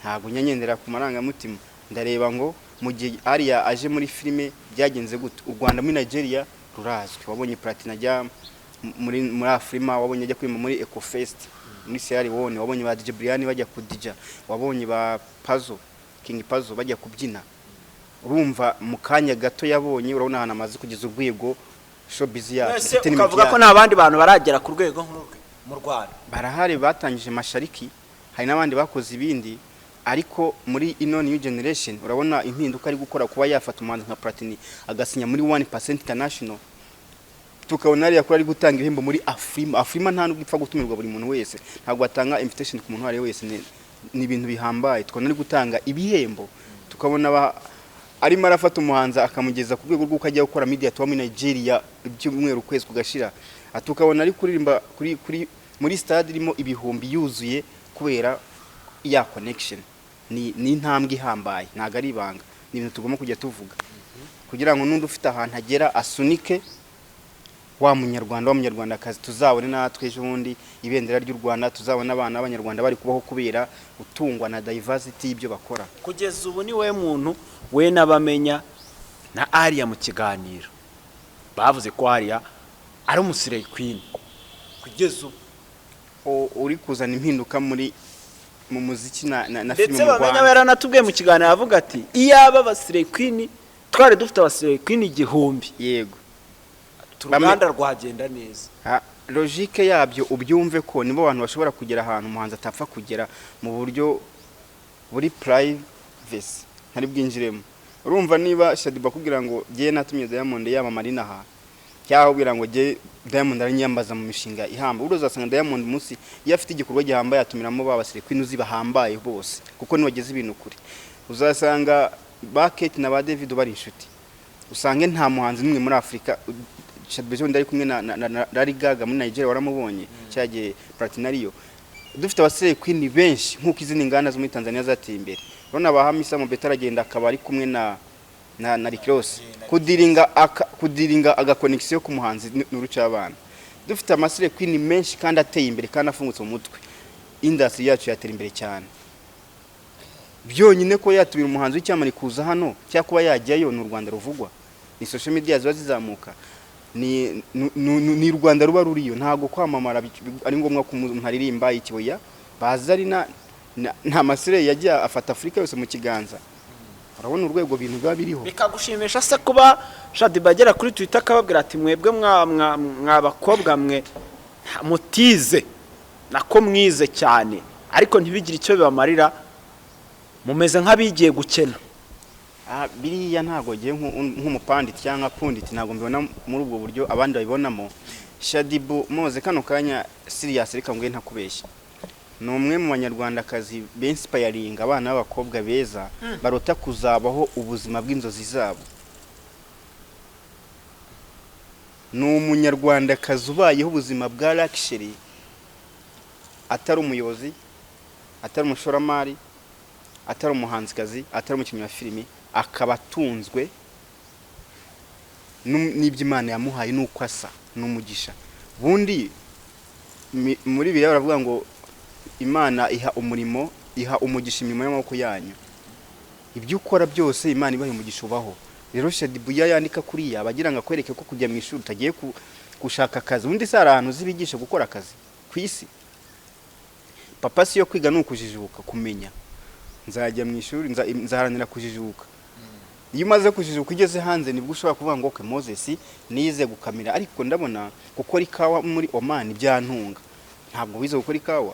ntabwo nyangendera ku marangamutima. Ndareba ngo mu gihe ariya aje muri filime byagenze gute? U Rwanda muri Nigeria rurazwi. Wabonye Platini ajya muri Afurika, wabonye ajya kuririmba muri Ecofest muri Sierra Leone, wabonye ba DJ Brian bajya kudija, wabonye ba Pazo, King Pazo bajya kubyina. Urumva mu kanya gato yabonye, urabona ahantu amaze kugeza urwego showbiz yacu, Ese entertainment ukavuga ko yacu. nta bandi bantu baragera ku rwego nk'urwe mu Rwanda? Barahari, batangije Mashariki, hari n'abandi bakoze ibindi, ariko muri ino new generation urabona impinduka ari gukora, kuba yafata umuhanzi nka Platini agasinya muri 1% International, tukabona hariya ko ari gutanga ibihembo muri Afrima. Afrima nta nubwo ipfa gutumirwa buri muntu wese, ntabwo batanga invitation ku muntu uwo ari we wese, ni ibintu bihambaye. Tukabona ari gutanga ibihembo, tukabona arimo arafata umuhanzi akamugeza ku rwego rw'uko ajya gukora media tour muri Nigeria ibyumweru, ukwezi kugashira. Tukabona ari kuririmba kuri muri stade irimo ibihumbi yuzuye. Kubera ya connection ni intambwe ihambaye, ntabwo ari ibanga, ni ibintu tugomba kujya tuvuga kugira ngo n'undi ufite ahantu agera asunike wa Munyarwanda, wa Munyarwandakazi, tuzabone natwe ejo bundi ibendera ry'u Rwanda, tuzabone abana b'Abanyarwanda bari kubaho kubera gutungwa na diversity y'ibyo bakora. Kugeza ubu ni we muntu we n'abamenya na Ariya mu kiganiro bavuze ko Ariya ari umuslay queen kugeza ubu. Uri kuzana impinduka muri mu muziki na filime Ndetse mu bamenya Rwanda. Yaranatubwiye mu kiganiro avuga ati: "Iyaba abaslay queen twari dufite abaslay queen 1000, uruganda rwagenda neza." Ah, logique yabyo ubyumve ko nibo bantu bashobora kugera ahantu umuhanzi atapfa kugera mu buryo buri privacy ntari bwinjiremo. Urumva niba Shaddyboo akubwira ngo jye natumye Diamond yamamara inaha, cyangwa akubwira ngo jye Diamond aranyiyambaza mu mishinga ihamba, uri uzasanga Diamond munsi iyo afite igikorwa gihambaye atumiramo ba baslay queen uzi bahambaye bose, kuko niwageze ibintu kure. Uzasanga ba Kate na ba David bari inshuti, usange nta muhanzi n'umwe muri Afurika. Shaddyboo ari kumwe na Larry Gaga muri Nigeria, waramubonye cyagiye Platini ariyo. Dufite abaslay queen benshi nk'uko izindi nganda zo muri Tanzania zateye imbere. Urabona ba Hamisa Mobetto aragenda akaba ari kumwe na Rick Ross, kudiringa aga connection ku muhanzi ni urucabana. Dufite amaslay queen menshi kandi ateye imbere kandi afungutse mu mutwe, industry yacu yatera imbere cyane. Byonyine ko yatumira umuhanzi w'icyamamare kuza hano cyangwa kuba yajyayo, ni u Rwanda ruvugwa, ni social media ziba zizamuka, ni u Rwanda ruba ruriyo. Ntabwo kwamamara ari ngombwa ko umuntu aririmba ikiboya baza ari na nta maslay yagiye afata Afurika yose mu kiganza. Urabona urwego ibintu biba biriho. Bikagushimisha se kuba Shaddyboo agera kuri Twitter akababwira ati: "Mwebwe mwa bakobwa mwe mutize, nako mwize cyane ariko ntibigire icyo bibamarira, mumeze nk'abigiye gukena"? Ah, biriya ntabwo ngiye nk'umupandit cyangwa pundit, ntabwo mbibona muri ubwo buryo abandi babibonamo. Shaddyboo moze kano kanya serious, reka nguhe ntakubeshya, ni umwe mu Banyarwandakazi binspiringa abana b'abakobwa beza barota kuzabaho ubuzima bw'inzozi zabo. Ni Umunyarwandakazi ubayeho ubuzima bwa luxury, atari umuyobozi, atari umushoramari, atari umuhanzikazi, atari umukinnyi wa filimi, akaba atunzwe n'ibyo Imana yamuhaye n'uko asa n'umugisha. Ubundi muri Bibiliya baravuga ngo Imana iha umurimo, iha umugisha imirimo y'amaboko yanyu. Ibyo ukora byose Imana ibaha umugisha ubaho. Rero Shaddyboo iyo yandika kuriya aba agira ngo akwereke ko kujya mu ishuri utagiye gushaka akazi. Ubundi se hari ahantu uzi bigisha gukora akazi ku isi? Papa si yo kwiga ni ukujijuka, kumenya. Nzajya mu ishuri, nzaharanira kujijuka. Iyo umaze kujijuka ugeze hanze nibwo ushobora kuvuga ngo: "Okay Moses, nize gukamira ariko ndabona gukora ikawa muri Oman byantunga." Ntabwo wize gukora ikawa.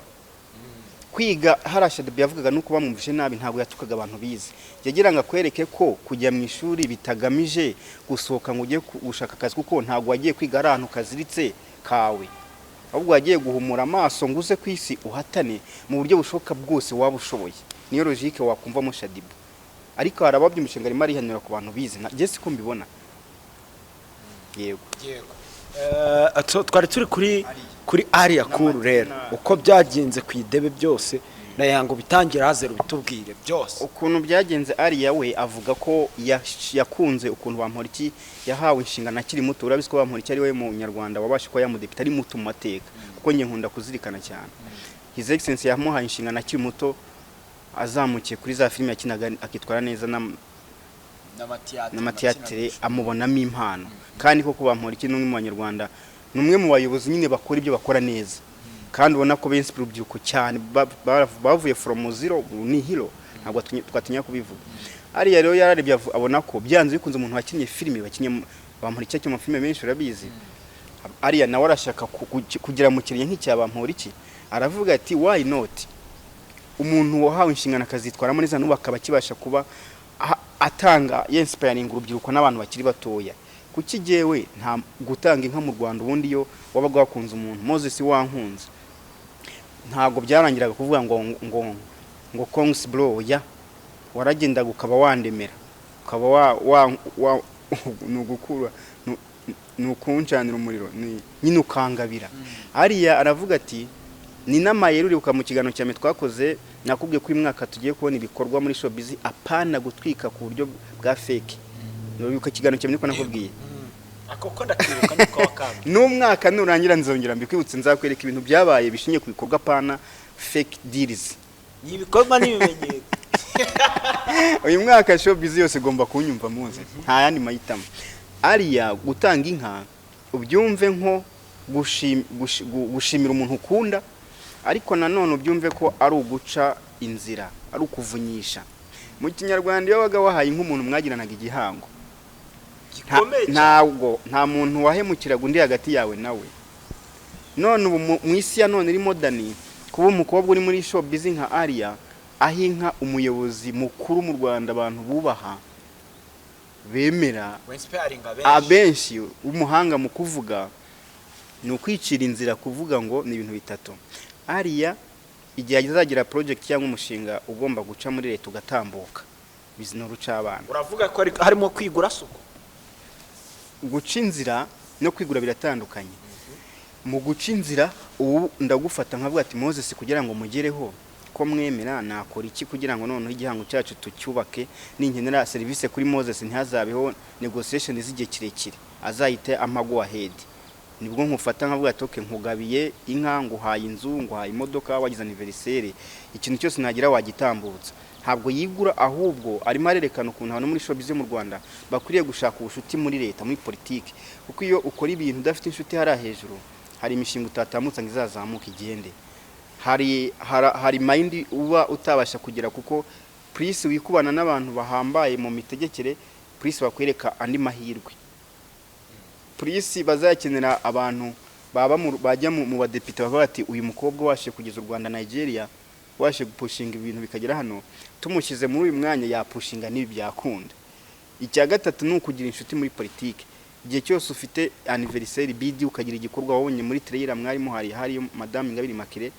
Kwiga hariya Shaddyboo yavugaga nuko bamwumvishe nabi, ntabwo yatukaga abantu bize. Yagira ngo akwereke ko kujya mu ishuri bitagamije gusohoka ngo ujye gushaka akazi, kuko ntabwo wagiye kwiga ari ahantu kaziritse kawe, ahubwo wagiye guhumura amaso ngo uze ku isi uhatane mu buryo bushoboka bwose waba ushoboye. Niyo logique wakumvamo Shaddyboo. Ariko hari ababyumvishe ngo arimo arihanura ku bantu bize. Njye siko mbibona, yego. Twari turi kuri Alliah Cool rero, uko byagenze ku idebe byose na yango bitangira haze bitubwire byose. Ukuntu byagenze, Ariya we avuga ko yakunze ukuntu Bamporiki yahawe inshingano akiri muto. Urabizi ko Bamporiki ari we Munyarwanda wabasha kuba yamudepite ari muto mu mateka, kuko njye nkunda kuzirikana cyane. His Excellency yamuhaye inshingano akiri muto, azamukiye kuri za filime yakinaga akitwara neza n'amatiyatere, amubonamo impano. Kandi koko Bamporiki ni umwe mu Banyarwanda, ni umwe mu bayobozi nyine bakora ibyo bakora neza, kandi ubona ko benshi urubyiruko cyane bavuye from zero ni hero, ntabwo twatinya kubivuga. Ariya rero yararebye abona ko byanze bikunze umuntu wakinnye filime, bakinnye Bamporiki akina amafilime menshi, urabizi. Ariya nawe arashaka kugira mu kirenge nk'icya Bamporiki, aravuga ati: "Why not?" Umuntu wahawe inshingano akazitwaramo neza n'ubu akaba akibasha kuba atanga yinspiringa urubyiruko n'abantu bakiri batoya, kuki jyewe nta gutanga inka mu Rwanda? Ubundi iyo wabaga wakunze umuntu, Moses wankunze, ntabwo byarangiraga kuvuga ngo "Congs bro." Ya waragendaga ukaba wandemera, ukaba wa ni ugukura, ni ukuncanira umuriro, ni nyine ukangabira. Ariya aravuga ati Ni n'amayeri. Uribuka mu kiganiro cyane twakoze, nakubwiye ko uyu mwaka tugiye kubona ibikorwa muri showbiz, apana gutwika ku buryo bwa fake. Uribuka ikiganiro cyane niko nakubwiye? Ako ko ndakibuka, niko wakambye. N'umwaka nurangira nzongera mbikwibutse, nzakwereka ibintu byabaye bishingiye ku bikorwa, apana fake deals. Ni ibikorwa n'ibimenyetso. Uyu mwaka showbiz yose igomba kunyumva muze, nta yandi mahitamo. Ariya gutanga inka ubyumve nko gushimira umuntu ukunda, ariko nanone ubyumve ko ari uguca inzira, ari ukuvunyisha. Mu Kinyarwanda, iyo wabaga wahaye inka umuntu mwagiranaga igihango gikomeye cyane. Ntabwo nta muntu wahemukiraga undi hagati yawe nawe. None ubu mu isi ya none iri modern, kuba umukobwa uri muri showbiz nka Ariya aha inka umuyobozi mukuru mu Rwanda abantu bubaha, bemera, Winspiring abenshi. Abenshi, w'umuhanga mu kuvuga, ni ukwicira inzira. Kuvuga ngo ni ibintu bitatu: Ariya igihe azagira project cyangwa umushinga ugomba guca muri leta ugatambuka, bizina uruca abana. Uravuga ko harimo kwigura suku? Guca inzira no kwigura biratandukanye. Mu guca inzira, ubu ndagufata nkavuga ati: "Moses, kugira ngo mugereho ko mwemera, nakora iki kugira ngo noneho igihango cyacu tucyubake? Ninkenera serivisi kuri Moses ntihazabeho negotiation z'igihe kirekire, azahite ampa go ahead." Nibwo nkufata nkavuga ati: "Okay, nkugabiye inka, nguhaye inzu, nguhaye imodoka, wagize anniversaire, ikintu cyose nagira wagitambutsa." Ntabwo yigura, ahubwo arimo arerekana ukuntu abantu muri showbiz yo mu Rwanda bakwiriye gushaka ubucuti muri leta, muri politiki, kuko iyo ukora ibintu udafite inshuti hariya hejuru, hari imishinga utatambutsa ngo izazamuke igende. Hari mayindi uba utabasha kugera, kuko plus wikubana n'abantu bahambaye mu mitegekere, plus bakwereka andi mahirwe, plus bazakenera abantu baba bajya mu badepite bavuga bati: "Uyu mukobwa washe kugeza u Rwanda Nigeria, washe gupushinga ibintu bikagera hano, tumushyize muri uyu mwanya yapushinga n'ibi byakunda." Icya gatatu ni ukugira inshuti muri politiki. Igihe cyose ufite anniversaire, bidi, ukagira igikorwa wabonye muri trailer mwari muhari, hariyo Madame Ingabire Immaculée,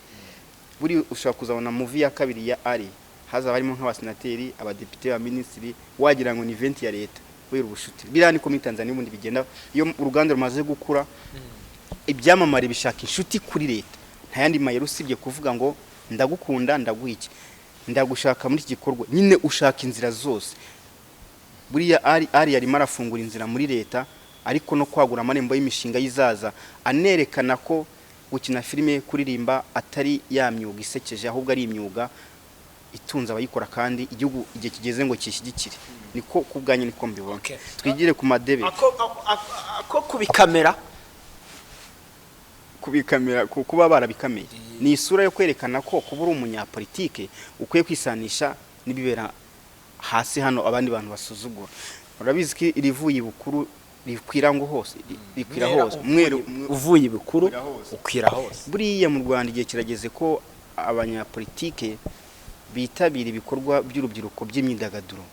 buri ushobora kuzabona movie ya kabiri ya ari hazaba harimo nk'abasenateri, abadepite, abaminisitiri, wagira ngo ni event ya leta kubera ubushuti. Biriya niko muri Tanzania ubundi bigenda. Iyo uruganda rumaze gukura, ibyamamare bishaka inshuti kuri leta. Nta yandi mayeri usibye kuvuga ngo: "Ndagukunda, ndaguha iki, ndagushaka muri iki gikorwa." Nyine ushaka inzira zose. Buriya ari yarimo arafungura inzira muri leta, ariko no kwagura amarembo y'imishinga y'izaza, anerekana ko gukina filime, kuririmba atari ya myuga isekeje, ahubwo ari imyuga itunze abayikora, kandi igihugu igihe kigeze ngo kishyigikire. Niko ku bwanjye niko mbibona. Twigire ku madebe. Ako kubikamera? Kubikamera, kuba barabikameye ni isura yo kwerekana ko kuba uri umunyapolitike ukwiye kwisanisha n'ibibera hasi hano abandi bantu basuzugura. Urabizi ko irivuye ibukuru rikwira ngo hose, rikwira hose. Mweru uvuye ibukuru ukwira hose. Ukwira hose. Buriya mu Rwanda igihe kirageze ko abanyapolitike bitabira ibikorwa by'urubyiruko by'imyidagaduro.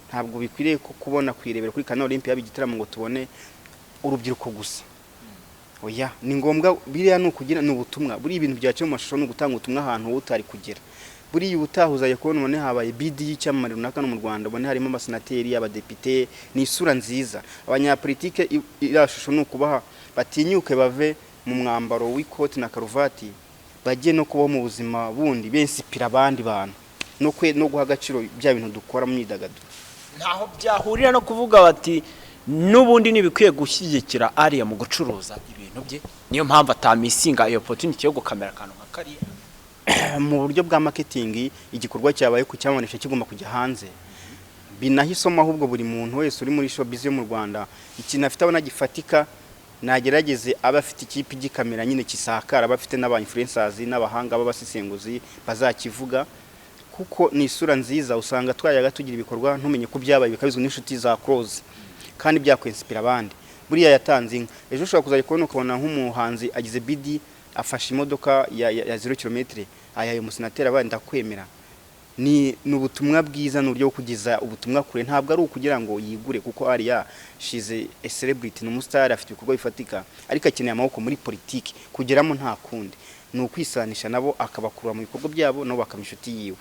Ntabwo bikwiriye ko kubona kwirebera kuri Canal Olympia yaba igitaramo ngo tubone urubyiruko gusa. Oya, ni ngombwa. Biriya ni ukugira ni ubutumwa. Buriya ibintu byaciye mu mashusho ni ugutanga ubutumwa ahantu wowe utari kugera. Buriya ubutaha uzajya kubona ubone habaye bidi y'icyamamare runaka no mu Rwanda, ubone harimo abasenateri, abadepite. Ni isura nziza. Abanyapolitike iriya shusho ni ukubaha batinyuke bave mu mwambaro w'ikoti na karuvati, bajye no kubaho mu buzima bundi, bensipira abandi bantu no guha agaciro bya bintu dukora mu myidagaduro. Ntaho byahurira no kuvuga bati n'ubundi ntibikwiye gushyigikira Ariya mu gucuruza ibintu bye, niyo mpamvu atamisinga iyo opportunity yo gukamera akantu nka kariya? Mu buryo bwa marketing, igikorwa cyabaye ku cyamanisha kigomba kujya hanze, binaha isomo ahubwo buri muntu wese uri muri showbiz yo mu Rwanda. Ikintu afite abona gifatika, nagerageze aba afite ikipe igikamera nyine kisakara, aba afite n'aba influencers n'abahanga b'abasesenguzi bazakivuga, kuko ni isura nziza. Usanga twayaga tugira ibikorwa ntumenye ko byabaye, bikabizwa n'inshuti za close, kandi byakwensipira abandi. Buriya yatanze inka, ejo ushobora kuzajya kubona ukabona nk'umuhanzi agize bidi, afashe imodoka ya 0 km ayaye umusenateri, abaye ndakwemera. Ni ubutumwa bwiza, ni uburyo bwo kugeza ubutumwa kure. Ntabwo ari ukugira ngo yigure, kuko ariya shize a celebrity, ni umustar, afite ibikorwa bifatika, ariko akeneye amaboko muri politiki kugeramo. Nta kundi, ni ukwisanisha nabo, akabakurura mu bikorwa byabo, nabo bakaba inshuti yiwe.